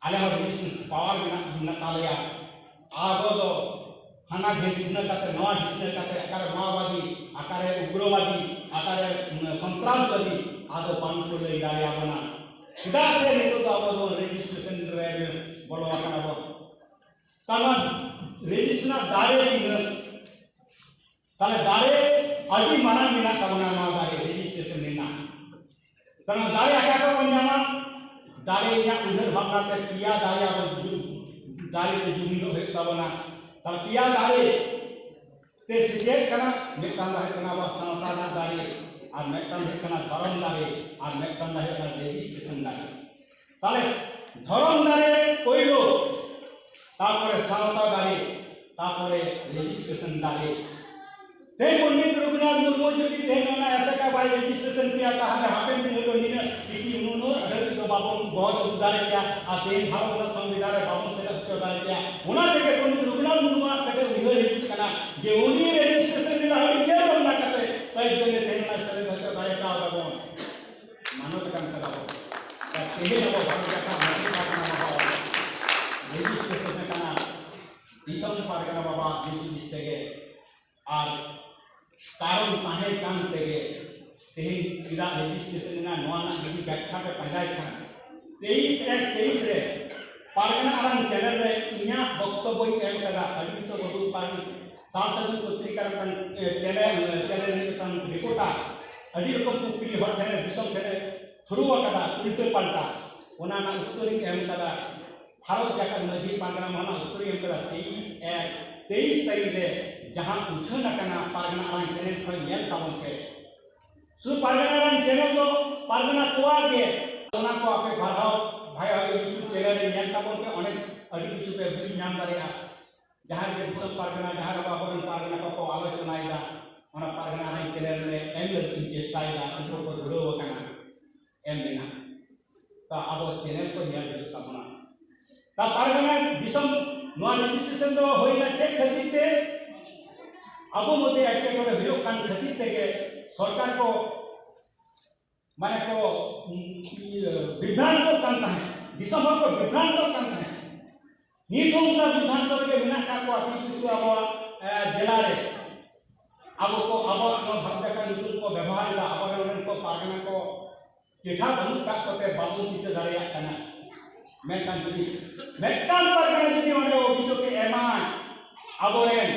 ᱟᱞᱮ ᱦᱚᱸ ᱨᱮᱡᱤᱥᱴᱨᱮᱥᱚᱱ ᱯᱟᱣᱟᱨ ᱢᱮᱱᱟᱜ, ᱢᱮᱱᱟᱜ ᱛᱟᱞᱮᱭᱟ᱾ ᱟᱵᱚ ᱫᱚ ᱦᱟᱱᱟ ᱰᱷᱤᱥᱱᱟᱹ ᱠᱟᱛᱮ, ᱱᱚᱣᱟ ᱰᱷᱤᱥᱱᱟᱹ ᱠᱟᱛᱮ, ᱚᱠᱟᱨᱮ ᱢᱟᱣᱵᱟᱫᱤ, ᱚᱠᱟᱨᱮ ᱩᱜᱽᱨᱚᱵᱟᱫᱤ, ᱚᱠᱟᱨᱮ, ᱩᱢ, ᱥᱚᱱᱛᱨᱟᱥᱵᱟᱫᱤ, ᱟᱫᱚ ᱵᱟᱝ ᱠᱚ ᱞᱟᱹᱭ ᱫᱟᱲᱮᱭᱟᱵᱚᱱᱟ᱾ ᱪᱮᱫᱟᱜ ᱥᱮ ᱱᱤᱛᱚᱜ ᱫᱚ ᱟᱵᱚ ᱫᱚ ᱨᱮᱡᱤᱥᱴᱨᱮᱥᱚᱱ ᱨᱮ ᱵᱚᱞᱚ ᱟᱠᱟᱱᱟ ᱵᱚᱱ᱾ ᱛᱟᱨ ᱢᱟᱱᱮ ᱨᱮᱡᱤᱥᱴᱨᱮᱥᱚᱱ ᱨᱮᱱᱟᱜ ᱫᱟᱲᱮ ᱛᱤᱱᱟᱹᱜ? ᱛᱟᱦᱞᱮ ᱫᱟᱲᱮ ᱟᱹᱰᱤ ᱢᱟᱨᱟᱝ ᱢᱮᱱᱟᱜ ᱛᱟᱵᱚᱱᱟ, ᱱᱚᱣᱟ ᱫᱟᱲᱮ ᱨᱮᱡᱤᱥᱴᱨᱮᱥᱚᱱ ᱨᱮᱱᱟᱜ᱾ ᱛᱟᱦᱞᱮ ᱫᱟᱲᱮ ᱚᱠᱟ ᱠᱷᱚᱱ ᱵᱚᱱ ᱧᱟᱢᱟ? ᱫᱟᱲᱮ ᱨᱮᱭᱟᱜ ᱩᱭᱦᱟᱹᱨ ᱵᱷᱟᱵᱽᱱᱟ ᱛᱮ ᱯᱮᱭᱟ ᱫᱟᱲᱮ ᱟᱵᱚ ᱡᱩ-, ᱫᱟᱲᱮ ᱛᱮ ᱡᱩᱢᱤᱫᱚᱜ ᱦᱩᱭᱩᱜ ᱛᱟᱵᱚᱱᱟ᱾ ᱛᱟᱦᱞᱮ ᱯᱮᱭᱟ ᱫᱟᱲᱮ ᱛᱮ ᱥᱮᱪᱮᱫ ᱠᱟᱱᱟ, ᱢᱤᱫᱴᱟᱝ ᱫᱚ ᱦᱩᱭᱩᱜ ᱠᱟᱱᱟ ᱟᱵᱚᱣᱟᱜ ᱥᱟᱶᱛᱟ ᱨᱮᱱᱟᱜ ᱫᱟᱲᱮ, ᱟᱨ ᱢᱤᱫᱴᱟᱝ ᱫᱚ ᱦᱩᱭᱩᱜ ᱠᱟᱱᱟ ᱫᱷᱚᱨᱚᱢ ᱫᱟᱲᱮ, ᱟᱨ ᱢᱤᱫᱴᱟᱝ ᱫᱚ ᱦᱩᱭᱩᱜ ᱠᱟᱱᱟ ᱨᱮᱡᱤᱥᱴᱨᱮᱥᱚᱱ ᱫᱟᱲᱮ᱾ ᱛᱟᱦᱞᱮ ᱫᱷᱚᱨᱚᱢ ᱫᱟᱲᱮ ᱯᱳᱭᱞᱳ, ᱛᱟᱨᱯᱚᱨᱮ ᱥᱟᱶᱛᱟ ᱫᱟᱲᱮ, ᱛᱟᱨᱯᱚᱨᱮ ᱨᱮᱡᱤᱥᱴᱨᱮᱥᱚᱱ ᱫᱟᱲᱮ᱾ ᱛᱮᱦᱮᱧ ᱯᱚᱱᱰᱤᱛ ᱨᱚᱜᱷᱩᱱᱟᱛᱷ ᱢᱩᱨᱢᱩ ᱡᱩᱫᱤ ᱛᱮᱦᱮᱧ ᱚᱱᱟ ᱮᱥᱮᱠᱟ ᱵᱟᱭ ᱨᱮᱡᱤᱥᱴᱨᱮᱥᱚᱱ ᱠᱮᱭᱟ, ᱛᱟᱦᱞᱮ ᱦᱟᱯᱮᱱ ᱫᱤᱱ ᱨᱮᱫᱚ ᱱᱤᱱᱟᱹᱜ ᱪᱤᱠᱤ ᱩᱱᱩᱱᱩᱜ ᱫᱷᱟᱹᱵᱤᱡ ᱫᱚ ᱵᱟᱵᱚᱱ ᱵᱚᱦᱚᱜ ᱟᱹᱜᱩ ᱫᱟᱲᱮ ᱠᱮᱭᱟ᱾ ᱟᱨ ᱛᱮᱦᱮᱧ ᱵᱷᱟᱨᱚᱛ ᱨᱮᱱᱟᱜ ᱥᱚᱝᱵᱤᱫᱷᱟᱱ ᱨᱮ ᱵᱟᱵᱚᱱ ᱥᱮᱞᱮᱫ ᱦᱚᱪᱚ ᱫᱟᱲᱮ ᱠᱮᱭᱟ᱾ ᱚᱱᱟ ᱛᱮᱜᱮ ᱯᱚᱱᱰᱤᱛ ᱨᱚᱜᱷᱩᱱᱟᱛᱷ ᱢᱩᱨᱢᱩᱣᱟᱜ ᱠᱟᱹᱴᱤᱡ ᱩᱭᱦᱟᱹᱨ ᱦᱤᱡᱩᱜ ᱠᱟᱱᱟ ᱡᱮ ᱩᱱᱤ ᱨᱮᱡᱤᱥᱴᱨᱮᱥᱚᱱ ᱨᱮᱱᱟᱜ ᱩᱭᱦᱟᱹᱨ ᱵᱷᱟᱵᱽᱱᱟ ᱠᱟᱛᱮ ᱛᱟᱭ ᱡᱚᱱᱮ ᱛᱮᱦᱮᱧ ᱚᱱᱟ ᱥᱮᱞᱮᱫ ᱦᱚᱪᱚ ᱫᱟᱲᱮ ᱠᱟᱣᱫᱟ ᱵᱚᱱ᱾ ᱢᱟᱱᱚᱛ ᱠᱟᱱ ᱛᱟᱵᱚᱱᱟ᱾ ᱟᱨ ᱛᱮᱦᱮᱧ ᱟᱵᱚ ᱵᱷᱟᱨᱚᱛ ᱡᱟᱠᱟᱛ ᱢᱟᱹᱡᱷᱤ ᱯᱟᱨᱜᱟᱱᱟ ᱵᱟᱵᱟ ᱨᱮᱡᱤᱥᱴᱨᱮᱥᱚᱱ ᱟᱠᱟᱱᱟ, ᱫᱤᱥᱚᱢ ᱯᱟᱨᱜᱟᱱᱟ ᱵᱟᱵᱟ ᱫᱤᱥ ᱦᱩᱫᱤᱥ ᱛᱮᱜᱮ᱾ ᱟᱨ ᱠᱟᱨᱚᱱ ᱛᱟᱦᱮᱸ ᱠᱟᱱ ᱛᱮᱜᱮ ᱛᱮᱦᱮᱧ ᱪᱮᱫᱟᱜ ᱨᱮᱡᱤᱥᱴᱨᱮᱥᱚᱱ ᱮᱱᱟ, ᱱᱚᱣᱟ ᱨᱮᱱᱟᱜ ᱡᱩᱫᱤ ᱵᱮᱠᱠᱷᱟ ᱯᱮ ᱯᱟᱸᱡᱟᱭ ᱠᱷᱟᱱ, ᱛᱮᱭᱤᱥ ᱮᱠ ᱛᱮᱭᱤᱥ ᱨᱮ ᱯᱟᱨᱜᱟᱱᱟ ᱟᱲᱟᱝ ᱪᱮᱱᱮᱞ ᱨᱮ ᱤᱧᱟᱹᱜ ᱵᱚᱠᱛᱚᱵᱚᱧ ᱮᱢ ᱠᱟᱫᱟ᱾ ᱟᱹᱰᱤ ᱩᱛᱟᱹᱨ ᱵᱟᱹᱵᱩ ᱯᱟᱨᱜᱟᱱᱟ ᱥᱟᱞ ᱥᱟᱹᱜᱩᱱ ᱯᱚᱛᱨᱤᱠᱟ ᱨᱮ ᱢᱤᱫᱴᱟᱝ, ᱮ, ᱪᱮᱱᱮᱞ, ᱮ, ᱪᱮᱱᱮᱞ ᱨᱮ ᱢᱤᱫᱴᱟᱝ ᱨᱤᱯᱳᱨᱴᱟᱨ ᱟᱹᱰᱤ ᱨᱚᱠᱚᱢ ᱠᱩᱠᱞᱤ ᱦᱚᱲ ᱴᱷᱮᱱ, ᱫᱤᱥᱚᱢ ᱴᱷᱮᱱ ᱮ ᱛᱷᱨᱩ ᱟᱠᱟᱫᱟ, ᱩᱞᱴᱟᱹ ᱯᱟᱞᱴᱟ, ᱚᱱᱟ ᱨᱮᱱᱟᱜ ᱩᱛᱛᱚᱨᱤᱧ ᱮᱢ ᱠᱟᱫᱟ᱾ ᱵᱷᱟᱨᱚᱛ ᱡᱟᱠᱟᱛ ᱢᱟᱹᱡᱷᱤ ᱯᱟᱨᱜᱟᱱᱟ ᱢᱟᱦᱟ ᱩᱛᱛᱚᱨᱤᱧ ᱮᱢ ᱠᱟᱫᱟ, ᱛᱮᱭᱤᱥ ᱮᱠ ᱛᱮᱭᱤᱥ ᱛᱟᱹᱨᱤᱠᱷ ᱨᱮ ᱡᱟᱦᱟᱸ ᱩᱪᱷᱟᱹᱱ ᱟᱠᱟᱱᱟ ᱯᱟᱨᱜᱟᱱᱟ ᱟᱲᱟᱝ ᱪᱮᱱᱮᱞ ᱠᱷᱚᱱ ᱧᱮᱞ ᱛᱟᱵᱚᱱ ᱯᱮ᱾ ᱥᱩᱫᱷᱩ ᱯᱟᱨᱜᱟᱱᱟ ᱟᱲᱟᱝ ᱪᱮᱱᱮᱞ ᱫᱚ ᱯᱟᱨᱜᱟᱱᱟ ᱠᱚᱣᱟᱜ ᱜᱮ, ᱚᱱᱟ ᱠᱚ ᱟᱯᱮ ᱵᱟᱲᱦᱟᱣ ᱵᱷᱟᱭ ᱵᱷᱟᱭ YouTube ᱪᱮᱱᱮᱞ ᱨᱮ ᱧᱮᱞ ᱛᱟᱵᱚᱱ ᱯᱮ, ᱚᱱᱮ ᱟᱹᱰᱤ ᱠᱤᱪᱷᱩ ᱯᱮ ᱵᱩᱡᱽ ᱧᱟᱢ ᱫᱟᱲᱮᱭᱟᱜᱼᱟ᱾ ᱡᱟᱦᱟᱸ ᱨᱮᱜᱮ ᱫᱤᱥᱚᱢ ᱯᱟᱨᱜᱟᱱᱟ, ᱡᱟᱦᱟᱸ ᱨᱮ ᱟᱵᱚᱨᱮᱱ ᱯᱟᱨᱜᱟᱱᱟ ᱠᱚᱠᱚ ᱟᱞᱳᱪᱚᱱᱟᱭᱮᱫᱟ, ᱚᱱᱟ ᱯᱟᱨᱜᱟᱱᱟ ᱟᱲᱟᱝ ᱪᱮᱱᱮᱞ ᱨᱮ ᱮᱢ ᱞᱟᱹᱜᱤᱫ ᱤᱧ ᱪᱮᱥᱴᱟᱭᱮᱫᱟ, ᱩᱱᱠᱩ ᱠᱚ ᱫᱷᱩᱨᱟᱹᱣ ᱟᱠᱟᱱᱟ ᱮᱢ ᱨᱮᱱᱟᱜ᱾ ᱛᱚ ᱟᱵᱚ ᱪᱮᱱᱮᱞ ᱠᱚ ᱧᱮᱞ ᱦᱩᱭᱩᱜ ᱛᱟᱵᱚᱱᱟ᱾ ᱛᱟ ᱯᱟᱨᱜᱟᱱᱟ ᱫᱤᱥᱚᱢ ᱱᱚᱣᱟ ᱨᱮᱡᱤᱥᱴᱨᱮᱥᱚᱱ ᱫᱚ ᱦᱩᱭᱱᱟ ᱪᱮᱫ ᱠᱷᱟᱹᱛᱤᱨ ᱛᱮ? ᱟᱵᱚ ᱢᱚᱫᱽᱫᱷᱮ ᱮᱴᱠᱮᱴᱚᱬᱮ ᱦᱩᱭᱩᱜ ᱠᱟᱱ ᱠᱷᱟᱹᱛᱤᱨ ᱛᱮᱜᱮ ᱥᱚᱨᱠᱟᱨ ᱠᱚ ᱢᱟᱱᱮ ᱠᱚ, ᱤᱭᱟᱹ, ᱵᱤᱵᱷᱨᱟᱱᱛᱚᱜ ᱠᱟᱱ ᱛᱟᱦᱮᱸᱫ, ᱫᱤᱥᱚᱢ ᱦᱚᱲ ᱠᱚ ᱵᱤᱵᱷᱨᱟᱱᱛᱚᱜ ᱠᱟᱱ ᱛᱟᱦᱮᱸᱫ᱾ ᱱᱤᱛ ᱦᱚᱸ ᱚᱱᱠᱟ ᱵᱤᱵᱷᱨᱟᱱᱛᱚ ᱨᱮᱜᱮ ᱢᱮᱱᱟᱜ ᱠᱟᱜ ᱠᱚᱣᱟ ᱠᱤᱪᱷᱩ ᱠᱤᱪᱷᱩ ᱟᱵᱚᱣᱟᱜ, ᱮ, ᱡᱮᱞᱟ ᱨᱮ᱾ ᱟᱵᱚ ᱠᱚ, ᱟᱵᱚᱣᱟᱜ ᱱᱚᱣᱟ ᱵᱷᱟᱨᱚᱛ ᱡᱟᱠᱟᱛ ᱧᱩᱛᱩᱢ ᱠᱚ ᱵᱮᱵᱚᱦᱟᱨ ᱮᱫᱟ, ᱟᱵᱚᱨᱮᱱ ᱚᱸᱰᱮᱱ ᱠᱚ ᱯᱟᱨᱜᱟᱱᱟ ᱠᱚ ᱪᱮᱴᱷᱟ ᱵᱟᱹᱱᱩᱜ ᱠᱟᱜ ᱠᱚᱛᱮ ᱵᱟᱵᱚᱱ ᱪᱤᱠᱟᱹ ᱫᱟᱲᱮᱭᱟᱜ ᱠᱟᱱᱟ᱾ ᱢᱮᱱᱠᱷᱟᱱ ᱡᱩᱫᱤ ᱢᱤᱫᱴᱟᱝ ᱯᱟᱨᱜᱟᱱᱟ ᱡᱩᱫᱤ ᱚᱸᱰᱮ ᱚᱵᱷᱤᱡᱳᱜᱽ ᱮ ᱮᱢᱟ, ᱟᱵᱚᱨᱮᱱ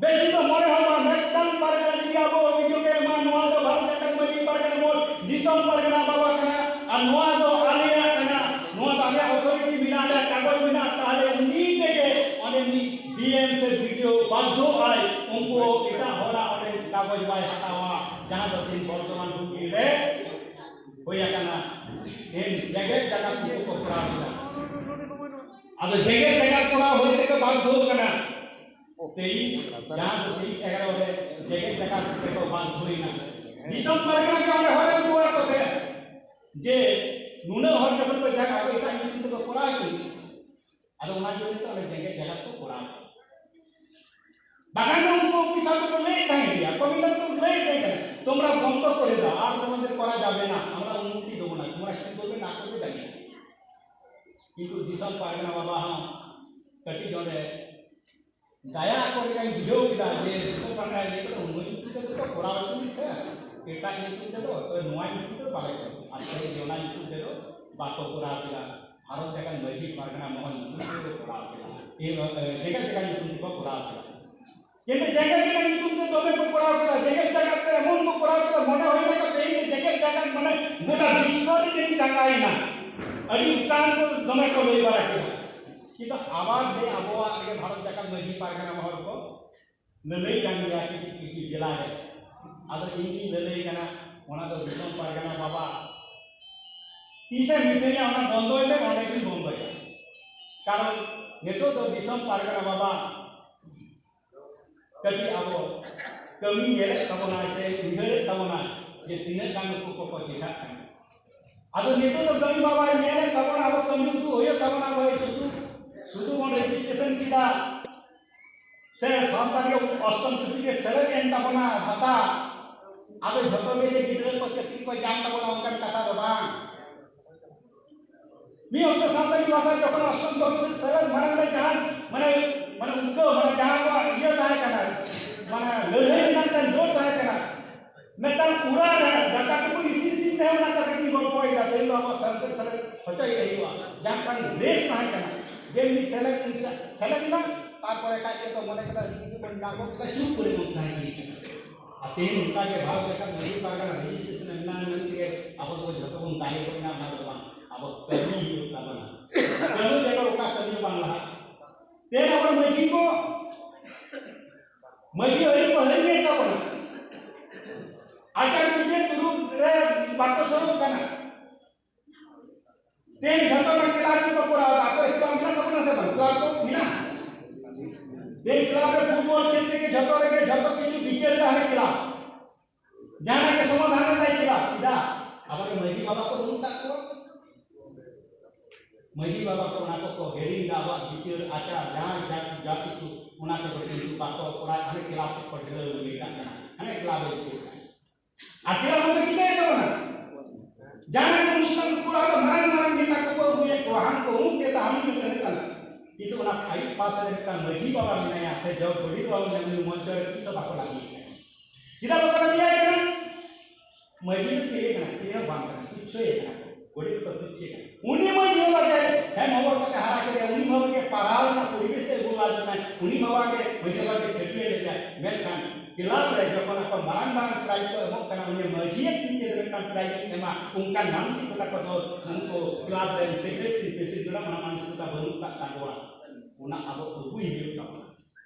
ᱵᱮᱥᱤ ᱫᱚ ᱢᱚᱬᱮ ᱦᱚᱲ ᱵᱟᱝ, ᱢᱤᱫᱴᱟᱝ ᱯᱟᱨᱜᱟᱱᱟ ᱡᱩᱫᱤ ᱟᱵᱚ ᱚᱵᱷᱤᱡᱳᱜᱽ ᱮ ᱮᱢᱟ, ᱱᱚᱣᱟ ᱫᱚ ᱵᱷᱟᱨᱚᱛ ᱡᱟᱠᱟᱛ ᱢᱟᱹᱡᱷᱤ ᱯᱟᱨᱜᱟᱱᱟ ᱢᱚᱦᱚᱞ ᱫᱤᱥᱚᱢ ᱯᱟᱨᱜᱟᱱᱟ ᱵᱟᱵᱟ ᱠᱟᱱᱟ, ᱟᱨ ᱱᱚᱣᱟ ᱫᱚ ᱟᱞᱮᱭᱟᱜ ᱠᱟᱱᱟ, ᱱᱚᱣᱟ ᱫᱚ ᱟᱞᱮᱭᱟᱜ ᱚᱛᱷᱚᱨᱤᱴᱤ ᱢᱮᱱᱟᱜᱼᱟ, ᱟᱞᱮᱭᱟᱜ ᱠᱟᱜᱚᱡᱽ ᱢᱮᱱᱟᱜᱼᱟ, ᱛᱟᱦᱞᱮ ᱩᱱᱤ ᱛᱮᱜᱮ ᱚᱸᱰᱮ ᱩᱱᱤ ᱰᱤ ᱮᱢ ᱥᱮ ᱵᱤ ᱰᱤ ᱳ ᱵᱟᱫᱽᱫᱷᱚ ᱟᱭ, ᱩᱱᱠᱩ ᱮᱴᱟᱜ ᱦᱚᱲᱟᱜ ᱚᱸᱰᱮ ᱠᱟᱜᱚᱡᱽ ᱵᱟᱭ ᱦᱟᱛᱟᱣᱟ, ᱡᱟᱦᱟᱸ ᱫᱚ ᱛᱮᱦᱮᱧ ᱵᱚᱨᱛᱚᱢᱟᱱ ᱦᱩᱜᱽᱞᱤ ᱨᱮ ᱦᱩᱭ ᱟᱠᱟᱱᱟ᱾ ᱛᱮᱦᱮᱧ ᱡᱮᱜᱮᱛ ᱡᱟᱠᱟᱛ ᱩᱱᱠᱩ ᱠᱚ ᱠᱚᱨᱟᱣ ᱠᱮᱫᱟ᱾ ᱟᱫᱚ ᱡᱮᱜᱮᱛ ᱡᱟᱠᱟᱛ ᱠᱚᱨᱟᱣ ᱦᱩᱭ ᱛᱮᱠᱚ ᱵᱟᱫᱽᱫᱷᱚ ᱠᱟᱱᱟ᱾ ᱛᱮᱭᱤᱥ, ᱡᱟᱦᱟᱸ ᱫᱚ ᱛᱮᱭᱤᱥ ᱮᱜᱟᱨᱚ ᱨᱮ ᱡᱮᱜᱮᱛ ᱡᱟᱠᱟᱛ ᱛᱮᱠᱚ ᱵᱟᱫᱽᱫᱷᱚᱭᱮᱱᱟ᱾ ᱫᱤᱥᱚᱢ ᱯᱟᱨᱜᱟᱱᱟ ᱜᱮ ᱚᱸᱰᱮ ᱦᱚᱨᱮ ᱩᱫᱩᱜ ᱟᱠᱚ ᱛᱟᱦᱮᱸᱫ ᱡᱮ ᱱᱩᱱᱟᱹᱜ ᱦᱚᱲ ᱡᱚᱠᱷᱚᱱ ᱠᱚ ᱡᱟᱜᱟ ᱟᱠᱚ ᱮᱴᱟᱜ ᱧᱩᱛᱩᱢ ᱛᱮᱠᱚ ᱠᱚᱨᱟᱣ ᱦᱚᱪᱚᱭᱮᱫ, ᱟᱫᱚ ᱚᱱᱟ ᱡᱚᱱᱱᱚ ᱛᱮ ᱚᱸᱰᱮ ᱡᱮᱜᱮᱛ ᱡᱟᱠᱟᱛ ᱠᱚ ᱠᱚᱨᱟᱣ ᱠᱮᱫᱟ᱾ ᱵᱟᱠᱷᱟᱱ ᱫᱚ ᱩᱱᱠᱩ ᱚᱯᱷᱤᱥᱟᱨ ᱠᱚᱠᱚ ᱞᱟᱹᱭᱮᱫ ᱛᱟᱦᱮᱸ ᱜᱮᱭᱟ, ᱠᱚᱢᱤᱥᱚᱱᱟᱨ ᱠᱚ ᱞᱟᱹᱭᱮᱫ ᱛᱟᱦᱮᱸ ᱠᱟᱱᱟ, "তোমরা বন্ধ করে দাও, আর তোমাদের করা যাবে না, আমরা অনুমতি দেবো না, তোমরা কি করবে না করবে জানি না।" কিন্তু ᱫᱤᱥᱚᱢ ᱯᱟᱨᱜᱟᱱᱟ ᱵᱟᱵᱟ ᱦᱚᱸ ᱠᱟᱹᱴᱤᱡ ᱚᱸᱰᱮ ᱫᱟᱭᱟ ᱟᱠᱚ ᱞᱮᱠᱟᱧ ᱵᱩᱡᱷᱟᱹᱣ ᱠᱮᱫᱟ ᱡᱮ ᱫᱤᱥᱚᱢ ᱯᱟᱦᱴᱟ ᱨᱮ ᱞᱟᱹᱭ ᱠᱮᱫᱟ, ᱩᱱᱟᱹᱜ ᱧᱩᱛᱩᱢ ᱛᱮᱫᱚ ᱠᱚ ᱠᱚᱨᱟᱣ ᱦᱚᱪᱚ ᱥᱮ ᱮᱴᱟᱜ ᱧᱩᱛᱩᱢ ᱛᱮᱫᱚ, ᱛᱚ ᱱᱚᱣᱟ ᱧᱩᱛᱩᱢ ᱛᱮᱫᱚ ᱵᱟᱞᱮ ᱠᱚᱨᱟᱣᱟ᱾ ᱟᱨ ᱥᱟᱹᱨᱤ ᱜᱮ ᱚᱱᱟ ᱧᱩᱛᱩᱢ ᱛᱮᱫᱚ ᱵᱟᱠᱚ ᱠᱚᱨᱟᱣ ᱠᱮᱫᱟ᱾ ᱵᱷᱟᱨᱚᱛ ᱡᱟᱠᱟᱛ ᱢᱟᱹᱡᱷᱤ ᱯᱟᱨᱜᱟᱱᱟ ᱢᱚᱦᱚᱞ ᱧᱩᱛᱩᱢ ᱛᱮᱠᱚ ᱠᱚᱨᱟᱣ ᱠᱮᱫᱟ᱾ ᱮ, ᱮ, ᱡᱮᱜᱮᱛ ᱡᱟᱠᱟᱛ ᱧᱩᱛᱩᱢ ᱛᱮᱠᱚ ᱠᱚᱨᱟᱣ ᱠᱮᱫᱟ᱾ ᱠᱤᱱᱛᱩ ᱡᱮᱜᱮᱛ ᱡᱟᱠᱟᱛ ᱧᱩᱛᱩᱢ ᱛᱮ ᱫᱚᱢᱮ ᱠᱚ ᱠᱚᱨᱟᱣ ᱠᱮᱫᱟ, ᱡᱮᱜᱮᱛ ᱡᱟᱠᱟᱛ ᱛᱮ ᱮᱢᱚᱱ ᱠᱚ ᱠᱚᱨᱟᱣ ᱠᱮᱫᱟ, ᱢᱚᱱᱮ ᱦᱩᱭ ᱞᱮᱱᱟ ᱛᱮᱦᱮᱧ ᱫᱚ ᱡᱮᱜᱮᱛ ᱡᱟᱠᱟᱛ ᱢᱟᱱᱮ ᱜᱚᱴᱟ ᱵᱤᱥᱥᱚ ᱨᱮ ᱡᱟᱹᱱᱤᱡ ᱪᱟᱸᱜᱟᱭᱮᱱᱟ᱾ ᱟᱹᱰᱤ ᱩᱛᱟᱹᱨ ᱠᱚ ᱫᱚᱢᱮ ᱠᱚ ᱞᱟᱹᱭ ᱵᱟᱲᱟ ᱠᱮᱫᱟ᱾ ᱠᱤᱱᱛᱩ ᱟᱵᱟᱨ ᱡᱮ ᱟᱵᱚᱣᱟᱜ ᱜᱮ ᱵᱷᱟᱨᱚᱛ ᱡᱟᱠᱟᱛ ᱢᱟᱹᱡᱷᱤ ᱯᱟᱨᱜᱟᱱᱟ ᱢᱚᱦᱚᱞ ᱠᱚ ᱞᱟᱹᱞᱟᱹᱭ ᱠᱟᱱ ᱜᱮᱭᱟ ᱠᱤᱪᱷᱩ ᱠᱤᱪᱷᱩ ᱡᱮᱞᱟ ᱨᱮ᱾ ᱟᱫᱚ ᱤᱧ ᱜᱤᱧ ᱞᱟᱹᱞᱟᱹᱭ ᱠᱟᱱᱟ, ᱚᱱᱟ ᱫᱚ ᱫᱤᱥᱚᱢ ᱯᱟᱨᱜᱟᱱᱟ ᱵᱟᱵᱟ ᱛᱤᱥᱮ ᱢᱤᱛᱟᱹᱧᱟ ᱚᱱᱟ ᱵᱚᱱᱫᱚᱭ ᱢᱮ, ᱚᱸᱰᱮ ᱜᱤᱧ ᱵᱚᱱᱫᱚᱭᱟ᱾ ᱠᱟᱨᱚᱱ ᱱᱤᱛᱚᱜ ᱫᱚ ᱫᱤᱥᱚᱢ ᱯᱟᱨᱜᱟᱱᱟ ᱵᱟᱵᱟ ᱠᱟᱹᱴᱤᱡ ᱟᱵᱚ ᱠᱟᱹᱢᱤ ᱧᱮᱞᱮᱫ ᱛᱟᱵᱚᱱᱟᱭ ᱥᱮ ᱩᱭᱦᱟᱹᱨᱮᱫ ᱛᱟᱵᱚᱱᱟᱭ ᱡᱮ ᱛᱤᱱᱟᱹᱜ ᱜᱟᱱ ᱱᱩᱠᱩ ᱠᱚᱠᱚ ᱪᱮᱸᱜᱷᱟᱜ ᱠᱟᱱᱟ᱾ ᱟᱫᱚ ᱱᱤᱛᱚᱜ ᱫᱚ ᱠᱟᱹᱢᱤ ᱵᱟᱵᱟᱭ ᱧᱮᱞᱮᱫ ᱛᱟᱵᱚᱱᱟ, ᱟᱵᱚ ᱠᱟᱹᱢᱤ ᱩᱫᱩᱜ ᱦᱩᱭᱩᱜ ᱛᱟᱵᱚᱱᱟ᱾ ᱵᱷᱟᱹᱭ, ᱥᱩᱫᱷᱩ, ᱥᱩᱫᱷᱩ ᱵᱚᱱ ᱨᱮᱡᱤᱥᱴᱨᱮᱥᱚᱱ ᱠᱮᱫᱟ ᱥᱮ ᱥᱟᱱᱛᱟᱲᱤ ᱚᱥᱴᱚᱢ ᱪᱩᱴᱤ ᱨᱮ ᱥᱮᱞᱮᱫ ᱮᱱ ᱛᱟᱵᱚᱱᱟ ᱵᱷᱟᱥᱟ, ᱟᱫᱚ ᱡᱷᱚᱛᱚ ᱜᱮ ᱡᱮ ᱜᱤᱫᱽᱨᱟᱹ ᱠᱚ ᱪᱟᱹᱠᱨᱤ ᱠᱚ ᱧᱟᱢ ᱛᱟᱵᱚᱱᱟ, ᱚᱱᱠᱟᱱ ᱠᱟᱛᱷᱟ ᱫᱚ ᱵᱟᱝ᱾ ᱢᱤᱫ ᱚᱠᱛᱚ ᱥᱟᱱᱛᱟᱲᱤ ᱵᱷᱟᱥᱟ ᱡᱚᱠᱷᱚᱱ ᱚᱥᱴᱚᱢ ᱪᱩᱴᱤ ᱥᱮ ᱥᱮᱞᱮᱫ ᱢᱟᱲᱟᱝ ᱨᱮ ᱡᱟᱦᱟᱸ ᱢᱟᱱᱮ, ᱢᱟᱱᱮ ᱩᱫᱽᱜᱟᱹᱣ, ᱢᱟᱱᱮ ᱡᱟᱦᱟᱸ ᱟᱵᱚᱣᱟᱜ ᱤᱭᱟᱹ ᱛᱟᱦᱮᱸ ᱠᱟᱱᱟ, ᱢᱟᱱᱮ ᱞᱟᱹᱲᱦᱟᱹᱭ ᱨᱮᱱᱟᱜ ᱢᱤᱫᱴᱟᱝ ᱡᱳᱨ ᱛᱟᱦᱮᱸ ᱠᱟᱱᱟ, ᱢᱤᱫᱴᱟᱝ ᱯᱩᱨᱟᱹ ᱨᱮ ᱫᱟᱠᱟ ᱴᱩᱠᱩᱡ ᱤᱥᱤᱱ ᱤᱥᱤᱱ ᱛᱮᱦᱚᱸ ᱚᱱᱟ ᱠᱟᱛᱷᱟ ᱜᱤᱧ ᱜᱚᱞᱯᱚᱭᱮᱫᱟ᱾ ᱛᱮᱦᱮᱧ ᱫᱚ ᱟᱵᱚ ᱥᱟᱱᱛᱟᱲ ᱥᱮᱞᱮᱫ ᱦᱚᱪᱚᱭ ᱦᱩᱭᱩᱜᱼᱟ᱾ ᱡᱟᱦᱟᱸ ᱢᱤᱫᱴᱟᱝ ᱨᱮᱥ ᱛᱟᱦᱮᱸ ᱠᱟᱱᱟ, ᱡᱮ ᱩᱱᱤ ᱥᱮᱞᱮᱫ ᱮᱱ, ᱥᱮᱞᱮᱫ ᱮᱱᱟ, ᱛᱟᱨᱯᱚᱨᱮ ᱠᱷᱟᱡ ᱜᱮ ᱛᱚ ᱢᱚᱱᱮ ᱠᱮᱫᱟ ᱟᱹᱰᱤ ᱠᱤᱪᱷᱩ ᱵᱚᱱ ᱧᱟᱢ ᱜᱚᱫ ᱠᱮᱫᱟ, ᱪᱩᱯ ᱠᱚᱨᱮ ᱵᱚᱱ ᱛᱟᱦᱮᱸ ᱤᱫᱤ ᱠᱟᱱᱟ᱾ ᱟᱨ ᱛᱮᱦᱮᱧ ᱚᱱᱠᱟ ᱜᱮ ᱵᱷᱟᱨᱚᱛ ᱡᱟᱠᱟᱛ ᱢᱟᱹᱡᱷᱤ ᱯᱟᱨᱜᱟᱱᱟ ᱨᱮᱡᱤᱥᱴᱨᱮᱥᱚᱱ ᱢᱮᱱᱟᱜᱼᱟ ᱢᱮᱱᱛᱮ ᱟᱵᱚ ᱫᱚ ᱡᱷᱚᱛᱚ ᱵᱚᱱ ᱫᱟᱲᱮ ᱜᱚᱫ ᱮᱱᱟ, ᱚᱱᱟ ᱫᱚ ᱵᱟᱝ, ᱟᱵᱚ ᱠᱟᱹᱢᱤ ᱦᱩᱭᱩᱜ ᱛᱟᱵᱚᱱᱟ᱾ ᱠᱟᱹᱢᱤ ᱵᱮᱜᱚᱨ ᱚᱠᱟ ᱠᱟᱹᱢᱤ ᱦᱚᱸ ᱵᱟᱝ ᱞᱟᱦᱟᱜᱼᱟ᱾ ᱛᱮᱦᱮᱧ ᱟᱵᱚ ᱢᱟᱹᱡᱷᱤ ᱠᱚ, ᱢᱟᱹᱡᱷᱤ ᱟᱹᱨᱤ ᱠᱚ ᱦᱤᱲᱤᱧ ᱮᱫ ᱛᱟᱵᱚᱱᱟ᱾ ᱟᱪᱟᱨ ᱵᱤᱪᱟᱹᱨ ᱫᱩᱲᱩᱵ ᱨᱮ ᱵᱟᱠᱚ ᱥᱩᱨᱩᱜ ᱠᱟᱱᱟ᱾ ᱛᱮᱦᱮᱧ ᱡᱷᱚᱛᱚ ᱜᱮ ᱠᱞᱟᱵᱽ ᱠᱚ ᱠᱚᱨᱟᱣ ᱮᱫᱟ᱾ ᱟᱯᱮ ᱠᱞᱟᱵᱽ ᱢᱮᱱᱟᱜ ᱛᱟᱵᱚᱱᱟ ᱥᱮ ᱵᱟᱝ? ᱠᱞᱟᱵᱽ ᱠᱚ ᱢᱮᱱᱟᱜᱼᱟ? ᱛᱮᱦᱮᱧ ᱠᱞᱟᱵᱽ ᱨᱮ ᱯᱷᱩᱴᱵᱚᱞ ᱠᱷᱮᱞ ᱛᱷᱮᱠᱮ ᱡᱷᱚᱛᱚ ᱨᱮᱜᱮ ᱡᱷᱚᱛᱚ ᱠᱤᱪᱷᱩ ᱵᱤᱪᱟᱹᱨ ᱮᱫᱟ ᱦᱟᱱᱮ ᱠᱞᱟᱵᱽ᱾ ᱡᱟᱦᱟᱱᱟᱜ ᱜᱮ ᱥᱚᱢᱟᱫᱷᱟᱱ ᱮᱫᱟᱭ ᱠᱞᱟᱵᱽ᱾ ᱪᱮᱫᱟᱜ? ᱟᱵᱚᱨᱮᱱ ᱢᱟᱹᱡᱷᱤ ᱵᱟᱵᱟ ᱠᱚ ᱵᱟᱹᱱᱩᱜ ᱠᱟᱜ ᱠᱚᱣᱟ᱾ ᱢᱟᱹᱡᱷᱤ ᱵᱟᱵᱟ ᱠᱚ ᱚᱱᱟ ᱠᱚᱠᱚ ᱦᱤᱲᱤᱧ ᱮᱫᱟ, ᱟᱵᱚᱣᱟᱜ ᱵᱤᱪᱟᱹᱨ ᱟᱪᱟᱨ ᱡᱟᱦᱟᱸ ᱡᱟ-, ᱡᱟ ᱠᱤᱪᱷᱩ ᱚᱱᱟ ᱠᱚᱫᱚ ᱠᱤᱱᱛᱩ ᱵᱟᱠᱚ ᱠᱚᱨᱟᱣ, ᱦᱟᱱᱮ ᱠᱞᱟᱵᱽ ᱥᱮᱫ ᱠᱚ ᱰᱷᱤᱞᱟᱹᱣ ᱜᱤᱰᱤ ᱠᱟᱜ ᱠᱟᱱᱟ, ᱦᱟᱱᱮ ᱠᱞᱟᱵᱽ ᱨᱮ ᱵᱤᱪᱟᱹᱨ ᱠᱟᱱᱟ᱾ ᱟᱨ ᱠᱞᱟᱵᱽ ᱦᱚᱸᱠᱚ ᱪᱤᱠᱟᱹᱭᱮᱫ ᱛᱟᱵᱚᱱᱟ? ᱡᱟᱦᱟᱸ ᱨᱮ ᱚᱱᱩᱥᱴᱷᱟᱱ ᱠᱚ ᱠᱚᱨᱟᱣ ᱮᱫᱟ, ᱢᱟᱨᱟᱝ ᱢᱟᱨᱟᱝ ᱱᱮᱛᱟ ᱠᱚᱠᱚ ᱟᱹᱜᱩᱭᱮᱫ ᱠᱚᱣᱟ, ᱦᱟᱱᱠᱩ ᱚᱢᱩᱠ ᱱᱮᱛᱟ, ᱦᱟᱹᱱᱤ ᱱᱮᱛᱟ, ᱱᱮᱛᱟ᱾ ᱠᱤᱱᱛᱩ ᱚᱱᱟ ᱯᱷᱟᱭᱤᱵᱷ ᱯᱟᱥ ᱨᱮ ᱢᱤᱫᱴᱟᱝ ᱢᱟᱹᱡᱷᱤ ᱵᱟᱵᱟ ᱢᱮᱱᱟᱭᱟ ᱥᱮ ᱡᱚᱜᱽ ᱜᱚᱰᱮᱛ ᱵᱟᱵᱟ ᱢᱮᱱᱟᱭᱟ, ᱩᱱᱤ ᱢᱚᱧᱪᱚ ᱨᱮ ᱛᱤᱥ ᱦᱚᱸ ᱵᱟᱠᱚ ᱞᱟᱫᱮᱭᱮ ᱠᱟᱱᱟ᱾ ᱪᱮᱫᱟᱜ ᱵᱟᱠᱚ ᱞᱟᱫᱮᱭᱟᱭ ᱠᱟᱱᱟ? ᱢᱟᱹᱡᱷᱤ ᱫᱚ ᱪᱮᱫ ᱠᱟᱱᱟ? ᱪᱮᱫ ᱦᱚᱸ ᱵᱟᱝ ᱠᱟᱱᱟ, ᱛᱩᱪᱪᱷᱚᱭᱮ ᱠᱟᱱᱟ ᱠᱚ᱾ ᱜᱚᱰᱮᱛ ᱫᱚᱠᱚ ᱛᱩᱪᱪᱷᱚᱭᱮ ᱠᱟᱱᱟ᱾ ᱩᱱᱤ ᱢᱟᱹᱡᱷᱤ ᱵᱟᱵᱟ ᱜᱮ ᱦᱮᱢ ᱦᱚᱵᱚᱨ ᱠᱟᱛᱮ ᱦᱟᱨᱟ ᱠᱮᱫᱮᱭᱟ, ᱩᱱᱤ ᱵᱟᱵᱟ ᱜᱮ ᱯᱟᱲᱦᱟᱣ ᱨᱮᱱᱟᱜ ᱯᱚᱨᱤᱵᱮᱥ ᱮ ᱟᱹᱜᱩ ᱟᱫᱮ ᱛᱟᱦᱮᱸᱫ, ᱩᱱᱤ ᱵᱟᱵᱟ ᱜᱮ ᱢᱟᱹᱡᱷᱤ ᱵᱟᱵᱟ ᱜᱮ ᱪᱷᱟᱹᱴᱭᱟᱹᱨ ᱞᱮᱫᱮᱭᱟ᱾ ᱢᱮᱱᱠᱷᱟᱱ ᱠᱞᱟᱵᱽ ᱨᱮ ᱡᱚᱠᱷᱚᱱ ᱟᱠᱚ ᱢᱟᱨᱟᱝ ᱢᱟᱨᱟᱝ ᱯᱨᱟᱭᱤᱡᱽ ᱠᱚ ᱮᱢᱚᱜ ᱠᱟᱱᱟ, ᱩᱱᱤ ᱢᱟᱹᱡᱷᱤᱭᱟᱜ ᱛᱤ ᱛᱮ ᱢᱤᱫᱴᱟᱝ ᱯᱨᱟᱭᱤᱡᱽ ᱤᱧ ᱮᱢᱟ, ᱚᱱᱠᱟᱱ ᱢᱟᱱᱚᱥᱤᱠᱚᱛᱟ ᱠᱚᱫᱚ ᱩᱱᱠᱩ ᱠᱞᱟᱵᱽ ᱨᱮᱱ ᱥᱮᱠᱨᱮᱴᱟᱨᱤ ᱯᱨᱮᱥᱤᱰᱮᱱᱴ ᱚᱱᱟ ᱢᱟᱱᱚᱥᱤᱠᱚᱛᱟ ᱵᱟᱹᱱᱩᱜ ᱟᱠᱟᱫ ᱛᱟᱠᱚᱣᱟ᱾ ᱚᱱᱟ ᱟᱵᱚ ᱟᱹᱜᱩᱭ ᱦᱩᱭᱩᱜ ᱛᱟᱵᱚᱱᱟ᱾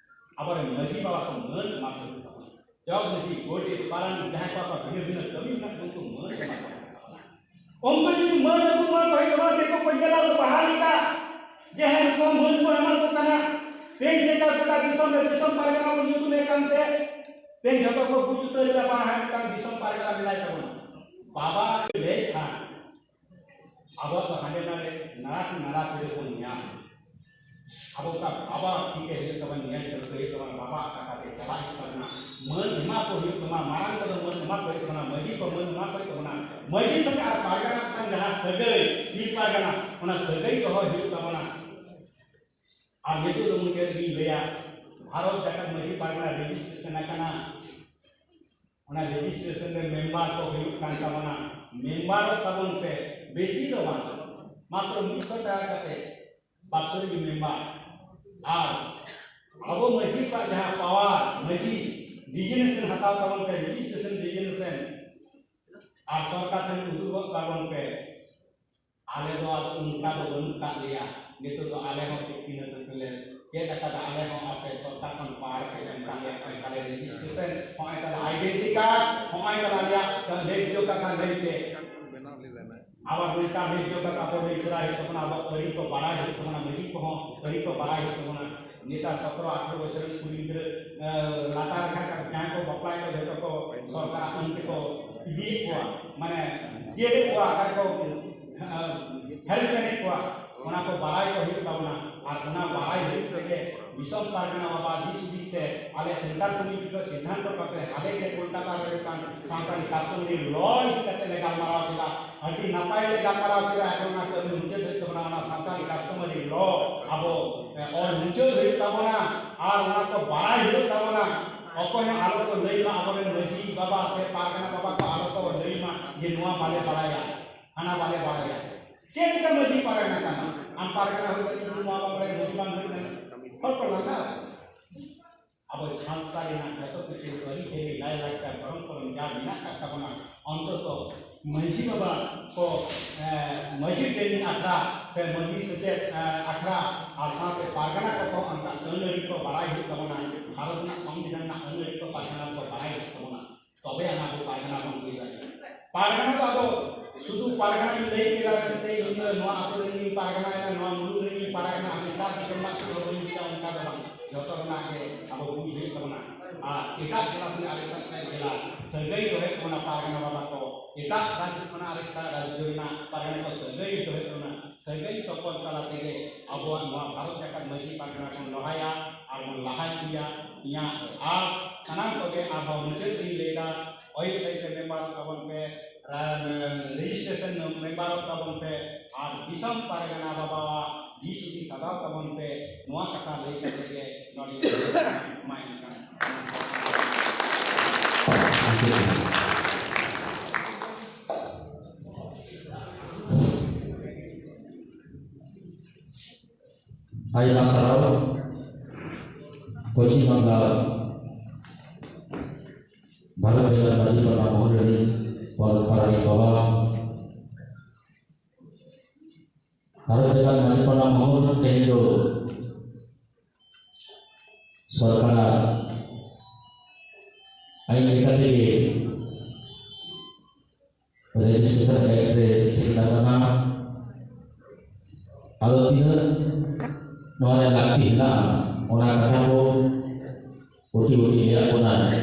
ᱟᱵᱚᱨᱮᱱ ᱢᱟᱹᱡᱷᱤ ᱵᱟᱵᱟ ᱠᱚ ᱢᱟᱹᱱ ᱮᱢᱟ ᱠᱚ ᱦᱩᱭᱩᱜ ᱛᱟᱵᱚᱱᱟ᱾ ᱡᱚᱜᱽ ᱢᱟᱹᱡᱷᱤ, ᱜᱚᱰᱮᱛ, ᱯᱟᱨᱟᱱᱤᱠ, ᱡᱟᱦᱟᱸᱭ ᱠᱚᱣᱟᱜ ᱵᱷᱤᱱᱟᱹ ᱵᱷᱤᱱᱟᱹ ᱠᱟᱹᱢᱤ ᱢᱮᱱᱟᱜ ᱛᱟᱠᱚ, ᱩᱱᱠᱩ ᱢᱟᱹᱱ ᱮᱢᱟ ᱠᱚ ᱦᱩᱭᱩᱜ ᱛᱟᱵᱚᱱᱟ᱾ ᱩᱱᱠᱩ ᱡᱩᱫᱤ ᱢᱟᱹᱱ ᱟᱹᱜᱩ ᱮᱢᱟ ᱠᱚ ᱦᱩᱭᱩᱜ ᱛᱟᱵᱚᱱᱟ, ᱫᱤᱠᱩ ᱠᱚ ᱧᱮᱞᱟ ᱠᱚ ᱵᱟᱦᱟ ᱞᱮᱠᱟ, ᱡᱮ ᱦᱮᱸ, ᱱᱩᱠᱩ ᱢᱟᱹᱱ ᱠᱚ ᱮᱢᱟ ᱠᱚ ᱠᱟᱱᱟ᱾ ᱛᱮᱦᱮᱧ ᱡᱮᱴᱟ ᱜᱚᱴᱟ ᱫᱤᱥᱚᱢ ᱨᱮ ᱫᱤᱥᱚᱢ ᱯᱟᱨᱜᱟᱱᱟ ᱵᱚᱱ ᱧᱩᱛᱩᱢᱮ ᱠᱟᱱᱛᱮ, ᱛᱮᱦᱮᱧ ᱡᱚᱛᱚ ᱠᱚ ᱵᱩᱡᱽ ᱩᱛᱟᱹᱨ ᱮᱫᱟ, ᱵᱟᱝ, ᱦᱮᱸ, ᱢᱤᱫᱴᱟᱝ ᱫᱤᱥᱚᱢ ᱯᱟᱨᱜᱟᱱᱟ ᱢᱮᱱᱟᱭ ᱛᱟᱵᱚᱱᱟ᱾ ᱵᱟᱵᱟ ᱞᱟᱹᱭ ᱠᱷᱟᱱ ᱟᱵᱚ ᱫᱚ ᱦᱟᱸᱰᱮ ᱱᱟᱰᱮ ᱱᱟᱞᱟ ᱠᱚ ᱱᱟᱞᱟ ᱠᱚᱨᱮ ᱵᱚᱱ ᱧᱟᱢᱟ᱾ ᱟᱵᱚ ᱚᱱᱠᱟ ᱵᱟᱵᱟ ᱴᱷᱤᱠᱮ ᱦᱩᱭᱩᱜ ᱛᱟᱵᱚᱱᱟ, ᱧᱮᱞ ᱴᱷᱟᱹᱣᱠᱟᱹ ᱦᱩᱭᱩᱜ ᱛᱟᱵᱚᱱᱟ, ᱵᱟᱵᱟ ᱟᱜ ᱠᱟᱛᱷᱟ ᱛᱮ ᱪᱟᱞᱟᱜ ᱦᱩᱭᱩᱜ ᱛᱟᱵᱚᱱᱟ, ᱢᱟᱹᱱ ᱮᱢᱟ ᱠᱚ ᱦᱩᱭᱩᱜ ᱛᱟᱵᱚᱱᱟ, ᱢᱟᱨᱟᱝ ᱠᱚᱫᱚ ᱢᱟᱹᱱ ᱮᱢᱟ ᱠᱚ ᱦᱩᱭᱩᱜ ᱛᱟᱵᱚᱱᱟ, ᱢᱟᱹᱡᱷᱤ ᱠᱚ ᱢᱟᱹᱱ ᱮᱢᱟ ᱠᱚ ᱦᱩᱭᱩᱜ ᱛᱟᱵᱚᱱᱟ, ᱢᱟᱹᱡᱷᱤ ᱥᱚᱸᱜᱮ ᱟᱨ ᱯᱟᱨᱜᱟᱱᱟ ᱢᱤᱫᱴᱟᱝ ᱡᱟᱦᱟᱸ ᱥᱟᱹᱜᱟᱹᱭ, ᱢᱤᱫ ᱯᱟᱨᱜᱟᱱᱟ, ᱚᱱᱟ ᱥᱟᱹᱜᱟᱹᱭ ᱫᱚᱦᱚᱭ ᱦᱩᱭᱩᱜ ᱛᱟᱵᱚᱱᱟ᱾ ᱟᱨ ᱱᱤᱛᱚᱜ ᱫᱚ ᱢᱩᱪᱟᱹᱫ ᱨᱮᱜᱤᱧ ᱞᱟᱹᱭᱟ, ᱵᱷᱟᱨᱚᱛ ᱡᱟᱠᱟᱛ ᱢᱟᱹᱡᱷᱤ ᱯᱟᱨᱜᱟᱱᱟ ᱨᱮᱡᱤᱥᱴᱨᱮᱥᱚᱱ ᱟᱠᱟᱱᱟ, ᱚᱱᱟ ᱨᱮᱡᱤᱥᱴᱨᱮᱥᱚᱱ ᱨᱮ ᱢᱮᱢᱵᱟᱨ ᱠᱚ ᱦᱩᱭᱩᱜ ᱠᱟᱱ ᱛᱟᱵᱚᱱᱟ, ᱢᱮᱢᱵᱟᱨᱚᱜ ᱛᱟᱵᱚᱱ ᱯᱮ, ᱵᱮᱥᱤ ᱫᱚ ᱵᱟᱝ, ᱢᱟᱛᱨᱚ ᱢᱤᱫ ᱥᱚ ᱴᱟᱠᱟ ᱠᱟᱛᱮ ᱵᱟᱛᱥᱚᱨᱤᱠ ᱢᱮᱢᱵᱟᱨ᱾ ᱟᱨ ᱟᱵᱚ ᱢᱟᱹᱡᱷᱤ ᱠᱚᱣᱟᱜ ᱡᱟᱦᱟᱸ ᱯᱟᱣᱟᱨ, ᱢᱟᱹᱡᱷᱤ ᱰᱤᱡᱤᱜᱱᱮᱥᱚᱱ ᱦᱟᱛᱟᱣ ᱛᱟᱵᱚᱱ ᱯᱮ, ᱨᱮᱡᱤᱥᱴᱨᱮᱥᱚᱱ ᱰᱤᱡᱤᱜᱱᱮᱥᱚᱱ, ᱟᱨ ᱥᱚᱨᱠᱟᱨ ᱴᱷᱮᱱ ᱩᱫᱩᱜᱚᱜ ᱛᱟᱵᱚᱱ ᱯᱮ᱾ ᱟᱞᱮ ᱫᱚ ᱟᱫᱚ ᱚᱱᱠᱟ ᱫᱚ ᱵᱟᱹᱱᱩᱜ ᱠᱟᱜ ᱞᱮᱭᱟ᱾ ᱱᱤᱛᱚᱜ ᱫᱚ ᱟᱞᱮ ᱦᱚᱸ ᱥᱤᱠᱷᱱᱟᱹᱛ ᱞᱮ ᱪᱮᱫ ᱟᱠᱟᱫᱟ, ᱟᱞᱮ ᱦᱚᱸ ᱟᱯᱮ ᱥᱚᱨᱠᱟᱨ ᱠᱷᱚᱱ ᱯᱟᱣᱟᱨ ᱯᱮ ᱮᱢ ᱠᱟᱜ ᱞᱮᱭᱟ, ᱦᱚᱸᱜᱼᱚᱭ ᱛᱟᱞᱮ ᱨᱮᱡᱤᱥᱴᱨᱮᱥᱚᱱ, ᱦᱚᱸᱜᱼᱚᱭ ᱛᱟᱞᱮ ᱟᱭᱰᱮᱱᱴᱤ ᱠᱟᱨᱰ, ᱦᱚᱸᱜᱼᱚᱭ ᱛᱟᱞᱮ ᱟᱞᱮᱭᱟᱜ ᱞᱮᱠ ᱡᱳᱜᱽ ᱠᱟᱛᱷᱟ ᱞᱟᱹᱭ ᱯᱮ᱾ ᱟᱵᱟᱨ ᱱᱚᱝᱠᱟ ᱞᱮᱠ ᱡᱳᱜᱽ ᱠᱟᱛᱷᱟ ᱟᱵᱚ ᱞᱟᱹᱭ ᱥᱮᱬᱟ ᱦᱩᱭᱩᱜ ᱛᱟᱵᱚᱱᱟ, ᱟᱵᱚᱣᱟᱜ ᱟᱹᱨᱤ ᱠᱚ ᱵᱟᱲᱟᱭ ᱦᱩᱭᱩᱜ ᱛᱟᱵᱚᱱᱟ, ᱢᱟᱹᱡᱷᱤ ᱠᱚᱦᱚᱸ ᱟᱹᱨᱤ ᱠᱚ ᱵᱟᱲᱟᱭ ᱦᱩᱭᱩᱜ ᱛᱟᱵᱚᱱᱟ᱾ ᱱᱮᱛᱟᱨ ᱥᱚᱛᱨᱚ ᱟᱴᱷᱨᱚ ᱵᱚᱪᱷᱚᱨ ᱨᱮᱱ ᱠᱩᱲᱤ ᱜᱤᱫᱽᱨᱟᱹ, ᱮ, ᱞᱟᱛᱟᱨ ᱨᱮ ᱡᱟᱦᱟᱸᱭ ᱠᱚ ᱵᱟᱯᱞᱟᱭᱮᱫ ᱠᱚᱣᱟ, ᱡᱷᱚᱛᱚ ᱠᱚ ᱥᱚᱨᱠᱟᱨᱟᱜ ᱟᱹᱱ ᱛᱮᱠᱚ ᱤᱫᱤᱭᱮᱫ ᱠᱚᱣᱟ, ᱢᱟᱱᱮ ᱡᱤᱭᱟᱹᱲᱮᱫ ᱠᱚᱣᱟ, ᱚᱠᱟ ᱨᱮᱠᱚ, ᱮ, ᱦᱮᱨᱮᱥᱢᱮᱱᱴ ᱮᱫ ᱠᱚᱣᱟ, ᱚᱱᱟ ᱠᱚ ᱵᱟᱲᱟᱭ ᱠᱚ ᱦᱩᱭᱩᱜ ᱛᱟᱵᱚᱱᱟ᱾ ᱟᱨ ᱚᱱᱟ ᱵᱟᱲᱟᱭ ᱦᱩᱭᱩᱜ ᱛᱮᱜᱮ ᱫᱤᱥᱚᱢ ᱯᱟᱨᱜᱟᱱᱟ ᱵᱟᱵᱟ ᱫᱤᱥ ᱦᱩᱫᱤᱥ ᱛᱮ ᱟᱞᱮ ᱥᱮᱱᱴᱨᱟᱞ ᱠᱚᱢᱤᱴᱤ ᱠᱚ ᱥᱤᱫᱽᱫᱷᱟᱱᱛᱚ ᱠᱟᱛᱮ ᱦᱟᱸᱰᱮ ᱜᱮ ᱠᱳᱞᱠᱟᱛᱟ ᱨᱮ ᱢᱤᱫᱴᱟᱝ ᱥᱟᱱᱛᱟᱲᱤ ᱠᱟᱥᱴᱚᱢᱟᱨᱤ ᱞᱚ ᱤᱫᱤ ᱠᱟᱛᱮ ᱞᱮ ᱜᱟᱞᱢᱟᱨᱟᱣ ᱠᱮᱫᱟ᱾ ᱟᱹᱰᱤ ᱱᱟᱯᱟᱭ ᱞᱮ ᱜᱟᱞᱢᱟᱨᱟᱣ ᱠᱮᱫᱟ᱾ ᱮᱠᱷᱚᱱ ᱚᱱᱟ ᱠᱟᱹᱢᱤ ᱢᱩᱪᱟᱹᱫ ᱦᱩᱭᱩᱜ ᱛᱟᱵᱚᱱᱟ, ᱚᱱᱟ ᱥᱟᱱᱛᱟᱲᱤ customary law ᱟᱵᱚ, ᱮ, ᱚᱞ ᱢᱩᱪᱟᱹᱫ ᱦᱩᱭᱩᱜ ᱛᱟᱵᱚᱱᱟ ᱟᱨ ᱚᱱᱟ ᱠᱚ ᱵᱟᱲᱟᱭ ᱦᱩᱭᱩᱜ ᱛᱟᱵᱚᱱᱟ᱾ ᱚᱠᱚᱭ ᱦᱚᱸ ᱟᱞᱚ ᱠᱚ ᱞᱟᱹᱭ ᱢᱟ, ᱟᱵᱚᱨᱮᱱ ᱢᱟᱹᱡᱷᱤ ᱵᱟᱵᱟ ᱥᱮ ᱯᱟᱨᱜᱟᱱᱟ ᱵᱟᱵᱟ ᱠᱚ ᱟᱞᱚ ᱠᱚ ᱞᱟᱹᱭ ᱢᱟ ᱡᱮ ᱱᱚᱣᱟ ᱵᱟᱞᱮ ᱵᱟᱲᱟᱭᱟ, ᱦᱟᱱᱟ ᱵᱟᱞᱮ ᱵᱟᱲᱟᱭᱟ᱾ ᱪᱮᱫ ᱞᱮᱠᱟ ᱢᱟᱹᱡᱷᱤ ᱯᱟᱨᱜᱟᱱᱟ ᱠᱟᱱᱟ? ᱟᱢ ᱯᱟᱨᱜᱟᱱᱟ ᱦᱩᱭ ᱠᱟᱛᱮ ᱡᱩᱫᱤ ᱱᱚᱣᱟ ᱵᱟᱵᱟ ᱨᱮ ᱢᱟᱹᱡᱷᱤ ᱵᱟᱝ ᱦᱩᱭ ᱠᱟᱱᱟ, ᱦᱚᱲ ᱠᱚ ᱞᱟᱸᱫᱟ᱾ ᱟᱵᱚ ᱥᱟᱶᱛᱟ ᱨᱮᱱᱟᱜ ᱡᱚᱛᱚ ᱠᱤᱪᱷᱩ ᱟᱹᱨᱤᱪᱟᱹᱞᱤ, ᱞᱟᱭᱼᱞᱟᱠᱪᱟᱨ, ᱫᱷᱚᱨᱚᱢ ᱠᱚᱨᱚᱢ ᱡᱟ ᱢᱮᱱᱟᱜ ᱟᱠᱟᱫ ᱛᱟᱵᱚᱱᱟ, ᱚᱱᱛᱚᱛᱚ ᱢᱟᱹᱡᱷᱤ ᱵᱟᱵᱟ ᱠᱚ, ᱮ, ᱢᱟᱹᱡᱷᱤ training ᱟᱠᱷᱲᱟ ᱥᱮ ᱢᱟᱹᱡᱷᱤ ᱥᱮᱪᱮᱫ, ᱮ, ᱟᱠᱷᱲᱟ ᱟᱨ ᱥᱟᱶᱛᱮ ᱯᱟᱨᱜᱟᱱᱟ ᱠᱚᱠᱚ ᱚᱱᱠᱟ ᱟᱹᱱ ᱟᱹᱨᱤ ᱠᱚ ᱵᱟᱲᱟᱭ ᱦᱩᱭᱩᱜ ᱛᱟᱵᱚᱱᱟ᱾ ᱵᱷᱟᱨᱚᱛ ᱨᱮᱱᱟᱜ ᱥᱚᱝᱵᱤᱫᱷᱟᱱ ᱨᱮᱱᱟᱜ ᱟᱹᱱ ᱟᱹᱨᱤ ᱠᱚ ᱯᱟᱨᱜᱟᱱᱟ ᱠᱚ ᱵᱟᱲᱟᱭ ᱦᱩᱭᱩᱜ ᱛᱟᱵᱚᱱᱟ, ᱛᱚᱵᱮ ᱟᱱᱟ ᱟᱵᱚ ᱯᱟᱨᱜᱟᱱᱟ ᱵᱚᱱ ᱦᱩᱭ ᱫᱟᱲᱮᱭᱟᱜᱼᱟ᱾ ᱯᱟᱨᱜᱟᱱᱟ ᱫᱚ ᱟᱫᱚ ᱥᱩᱫᱷᱩ ᱯᱟᱨᱜᱟᱱᱟᱧ ᱞᱟᱹᱭ ᱠᱮᱫᱟ ᱢᱮᱱᱛᱮ ᱤᱧ ᱫᱚ ᱱᱚᱣᱟ ᱟᱹᱛᱩ ᱨᱮᱱᱤᱧ ᱯᱟᱨᱜᱟᱱᱟᱭᱮᱱᱟ, ᱱᱚᱣᱟ ᱢᱩᱞᱩᱠ ᱨᱮᱱᱤᱧ ᱯᱟᱨᱜᱟᱱᱟ, ᱟᱨ ᱮᱴᱟᱜ ᱫᱤᱥᱚᱢ ᱨᱮᱱᱟᱜ ᱪᱮᱫ ᱦᱚᱸ ᱵᱟᱹᱧ ᱵᱩᱡᱟ, ᱚᱱᱠᱟ ᱫᱚ ᱵᱟᱝ᱾ ᱡᱚᱛᱚ ᱨᱮᱱᱟᱜ ᱜᱮ ᱟᱵᱚ ᱵᱩᱡᱽ ᱦᱩᱭᱩᱜ ᱛᱟᱵᱚᱱᱟ᱾ ᱟᱨ ᱮᱴᱟᱜ ᱡᱮᱞᱟ ᱥᱚᱸᱜᱮ ᱟᱨ ᱮᱴᱟᱜ ᱮᱴᱟᱜ ᱡᱮᱞᱟ ᱥᱟᱹᱜᱟᱹᱭ ᱫᱚᱦᱚᱭ ᱛᱟᱵᱚᱱᱟ ᱯᱟᱨᱜᱟᱱᱟ ᱵᱟᱵᱟ ᱠᱚ, ᱮᱴᱟᱜ ᱨᱟᱡᱽ ᱠᱷᱚᱱᱟᱜ ᱟᱨ ᱮᱴᱟᱜ ᱨᱟᱡᱽᱡᱚ ᱨᱮᱱᱟᱜ ᱯᱟᱨᱜᱟᱱᱟ ᱠᱚ ᱥᱟᱹᱜᱟᱹᱭ ᱫᱚᱦᱚᱭ ᱛᱟᱵᱚᱱᱟ᱾ ᱥᱟᱹᱜᱟᱹᱭ ᱛᱚᱯᱚᱞ ᱛᱟᱞᱟ ᱛᱮᱜᱮ ᱟᱵᱚᱣᱟᱜ ᱱᱚᱣᱟ ᱵᱷᱟᱨᱚᱛ ᱡᱟᱠᱟᱛ ᱢᱟᱹᱡᱷᱤ ᱯᱟᱨᱜᱟᱱᱟ ᱵᱚᱱ ᱞᱟᱦᱟᱭᱟ ᱟᱨ ᱵᱚᱱ ᱞᱟᱦᱟ ᱤᱫᱤᱭᱟ᱾ ᱤᱧᱟᱹᱜ ᱟᱥ ᱥᱟᱱᱟᱢ ᱠᱚᱜᱮ ᱟᱨᱦᱚᱸ ᱢᱩᱪᱟᱹᱫ ᱨᱤᱧ ᱞᱟᱹᱭᱫᱟ, ᱳᱭᱮᱵᱽᱥᱟᱭᱤᱴ ᱨᱮ ᱢᱮᱢᱵᱟᱨᱚᱜ ᱛᱟᱵᱚᱱ ᱯᱮ, ᱨᱟ-, ᱨᱮᱡᱤᱥᱴᱨᱮᱥᱚᱱ ᱢᱮᱢᱵᱟᱨᱚᱜ ᱛᱟᱵᱚᱱ ᱯᱮ, ᱟᱨ ᱫᱤᱥᱚᱢ ᱯᱟᱨᱜᱟᱱᱟ ᱵᱟᱵᱟᱣᱟᱜ ᱫᱤᱥ ᱦᱩᱫᱤᱥ ᱦᱟᱛᱟᱣ ᱛᱟᱵᱚᱱ ᱯᱮ᱾ ᱱᱚᱣᱟ ᱠᱟᱛᱷᱟ ᱞᱟᱹᱭ ᱠᱟᱛᱮ ᱜᱮ ᱱᱚᱰᱮ ᱢᱟ ᱮᱱᱠᱷᱟᱱ᱾ ᱟᱭᱢᱟ ᱥᱟᱨᱦᱟᱣ᱾ ᱯᱚᱪᱷᱤᱢ ᱵᱟᱝᱞᱟ ᱵᱷᱟᱨᱚᱛ ᱡᱟᱠᱟᱛ ᱢᱟᱹᱡᱷᱤ ᱯᱟᱨᱜᱟᱱᱟ ᱢᱚᱦᱚᱞ ᱨᱤᱱ ᱯᱚᱱᱚᱛ ᱯᱟᱨᱟᱱᱤᱠ ᱵᱟᱵᱟ, ᱵᱷᱟᱨᱚᱛ ᱡᱟᱠᱟᱛ ᱢᱟᱹᱡᱷᱤ ᱯᱟᱨᱜᱟᱱᱟ ᱢᱚᱦᱚᱞ ᱛᱮᱦᱮᱧ ᱫᱚ ᱥᱚᱨᱠᱟᱨᱟᱜ ᱟᱭᱤᱱ ᱞᱮᱠᱟ ᱛᱮᱜᱮ ᱨᱮᱡᱤᱥᱴᱨᱮᱥᱚᱱ ᱮᱠᱴ ᱨᱮ ᱥᱮᱞᱮᱫ ᱟᱠᱟᱱᱟ᱾ ᱟᱫᱚ ᱛᱤᱱᱟᱹᱜ ᱱᱚᱣᱟ ᱨᱮ ᱞᱟᱹᱠᱛᱤ ᱦᱮᱱᱟᱜᱼᱟ, ᱚᱱᱟ ᱠᱟᱛᱷᱟ ᱠᱚ ᱠᱩᱴᱤ ᱠᱩᱴᱤ ᱞᱟᱹᱭᱟᱫ ᱵᱚᱱᱟᱭ᱾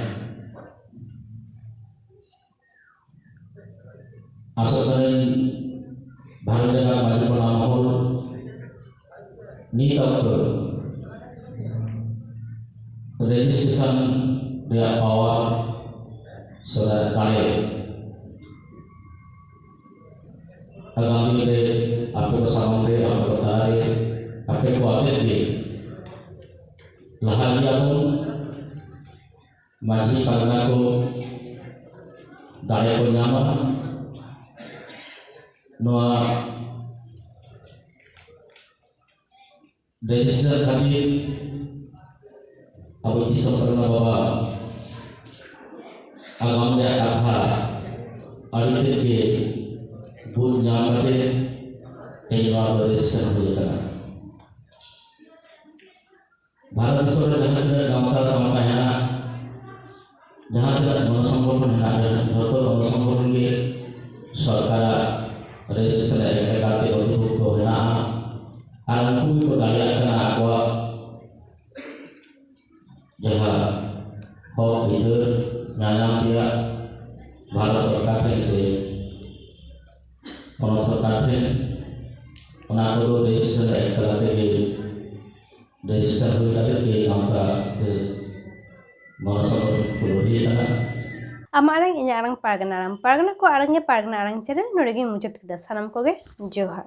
ᱟᱥᱚᱜ ᱠᱟᱹᱱᱟᱹᱧ ᱵᱷᱟᱨᱚᱛ ᱡᱟᱠᱟᱛ ᱢᱟᱹᱡᱷᱤ ᱯᱟᱨᱜᱟᱱᱟ ᱢᱚᱦᱚᱞ ᱱᱤᱛ ᱚᱠᱛᱚ ᱨᱮᱡᱤᱥᱴᱨᱮᱥᱚᱱ ᱨᱮᱭᱟᱜ ᱯᱟᱣᱟᱨ ᱥᱮ ᱫᱟᱲᱮ ᱟᱜᱟᱢ ᱫᱤᱱ ᱨᱮ ᱟᱯᱮ ᱠᱚ ᱥᱟᱢᱟᱝ ᱨᱮ, ᱟᱯᱮ ᱠᱚ ᱛᱟᱞᱟ ᱨᱮ, ᱟᱯᱮ ᱠᱚ ᱟᱛᱮᱫ ᱜᱮ ᱞᱟᱦᱟ ᱤᱫᱤᱭᱟᱵᱚᱱ᱾ ᱢᱟᱹᱡᱷᱤ ᱯᱟᱨᱜᱟᱱᱟ ᱠᱚ ᱫᱟᱲᱮ ᱠᱚ ᱧᱟᱢᱟ᱾ ᱱᱚᱣᱟ ᱨᱮᱡᱤᱥᱴᱟᱨ ᱠᱷᱟᱹᱛᱤᱨ ᱟᱵᱚ ᱫᱤᱥᱚᱢ ᱯᱟᱨᱜᱟᱱᱟ ᱵᱟᱵᱟ ᱟᱜᱟᱢ ᱨᱮᱭᱟᱜ ᱠᱟᱛᱷᱟ ᱟᱹᱰᱤ ᱛᱮᱫ ᱜᱮ ᱵᱩᱡᱽ ᱧᱟᱢ ᱠᱟᱛᱮ ᱛᱮᱦᱮᱧ ᱱᱚᱣᱟ ᱫᱚ ᱨᱮᱡᱤᱥᱴᱟᱨ ᱦᱩᱭ ᱟᱠᱟᱱᱟ᱾ ᱵᱷᱟᱨᱚᱛ ᱫᱤᱥᱚᱢ ᱨᱮ ᱡᱟᱦᱟᱸ ᱛᱤᱱᱟᱹᱜ ᱜᱟᱶᱛᱟ ᱥᱟᱶᱛᱟ ᱦᱮᱱᱟᱜᱼᱟ, ᱡᱟᱦᱟᱸ ᱛᱤᱱᱟᱹᱜ ᱜᱚᱱᱚ ᱥᱚᱝᱜᱚᱴᱷᱚᱱ ᱦᱮᱱᱟᱜᱼᱟ, ᱡᱚᱛᱚ ᱜᱚᱱᱚ ᱥᱚᱝᱜᱚᱴᱷᱚᱱ ᱜᱮ ᱥᱚᱨᱠᱟᱨᱟᱜ ᱨᱮᱡᱤᱥᱴᱨᱮᱥᱚᱱ ᱮᱠᱴ ᱞᱮᱠᱟᱛᱮ ᱱᱚᱛᱷᱤᱵᱷᱩᱠᱛᱚ ᱦᱮᱱᱟᱜᱼᱟ᱾ ᱟᱨ ᱩᱱᱠᱩ ᱜᱮᱠᱚ ᱫᱟᱲᱮᱭᱟᱜ ᱠᱟᱱᱟ ᱟᱠᱚᱣᱟᱜ ᱡᱟᱦᱟᱸ ᱦᱚᱠ ᱟᱹᱭᱫᱟᱹᱨ ᱧᱟᱧᱟᱢ ᱨᱮᱭᱟᱜ ᱵᱷᱟᱨᱚᱛ ᱥᱚᱨᱠᱟᱨ ᱴᱷᱮᱱ ᱥᱮ ᱯᱚᱱᱚᱛ ᱥᱚᱨᱠᱟᱨ ᱴᱷᱮᱱ᱾ ᱚᱱᱟ ᱠᱚᱫᱚ ᱨᱮᱡᱤᱥᱴᱨᱮᱥᱚᱱ ᱮᱠᱴ ᱛᱟᱞᱟ ᱛᱮᱜᱮ, ᱨᱮᱡᱤᱥᱴᱨᱮᱥᱚᱱ ᱦᱩᱭ ᱠᱟᱛᱮ ᱜᱮ ᱜᱟᱶᱛᱟ ᱨᱮ ᱜᱚᱲᱚ ᱥᱚᱯᱚᱦᱚᱫ ᱠᱚ ᱞᱟᱹᱭ ᱠᱟᱱᱟ᱾ ᱟᱢᱟᱜ ᱟᱲᱟᱝ, ᱤᱧᱟᱹᱜ ᱟᱲᱟᱝ, ᱯᱟᱨᱜᱟᱱᱟ ᱟᱲᱟᱝ᱾ ᱯᱟᱨᱜᱟᱱᱟ ᱠᱚ ᱟᱲᱟᱝ ᱜᱮ ᱯᱟᱨᱜᱟᱱᱟ ᱟᱲᱟᱝ ᱪᱮᱱᱮᱞ᱾ ᱱᱚᱰᱮ ᱜᱤᱧ ᱢᱩᱪᱟᱹᱫ ᱠᱮᱫᱟ᱾ ᱥᱟᱱᱟᱢ ᱠᱚᱜᱮ ᱡᱚᱦᱟᱨ᱾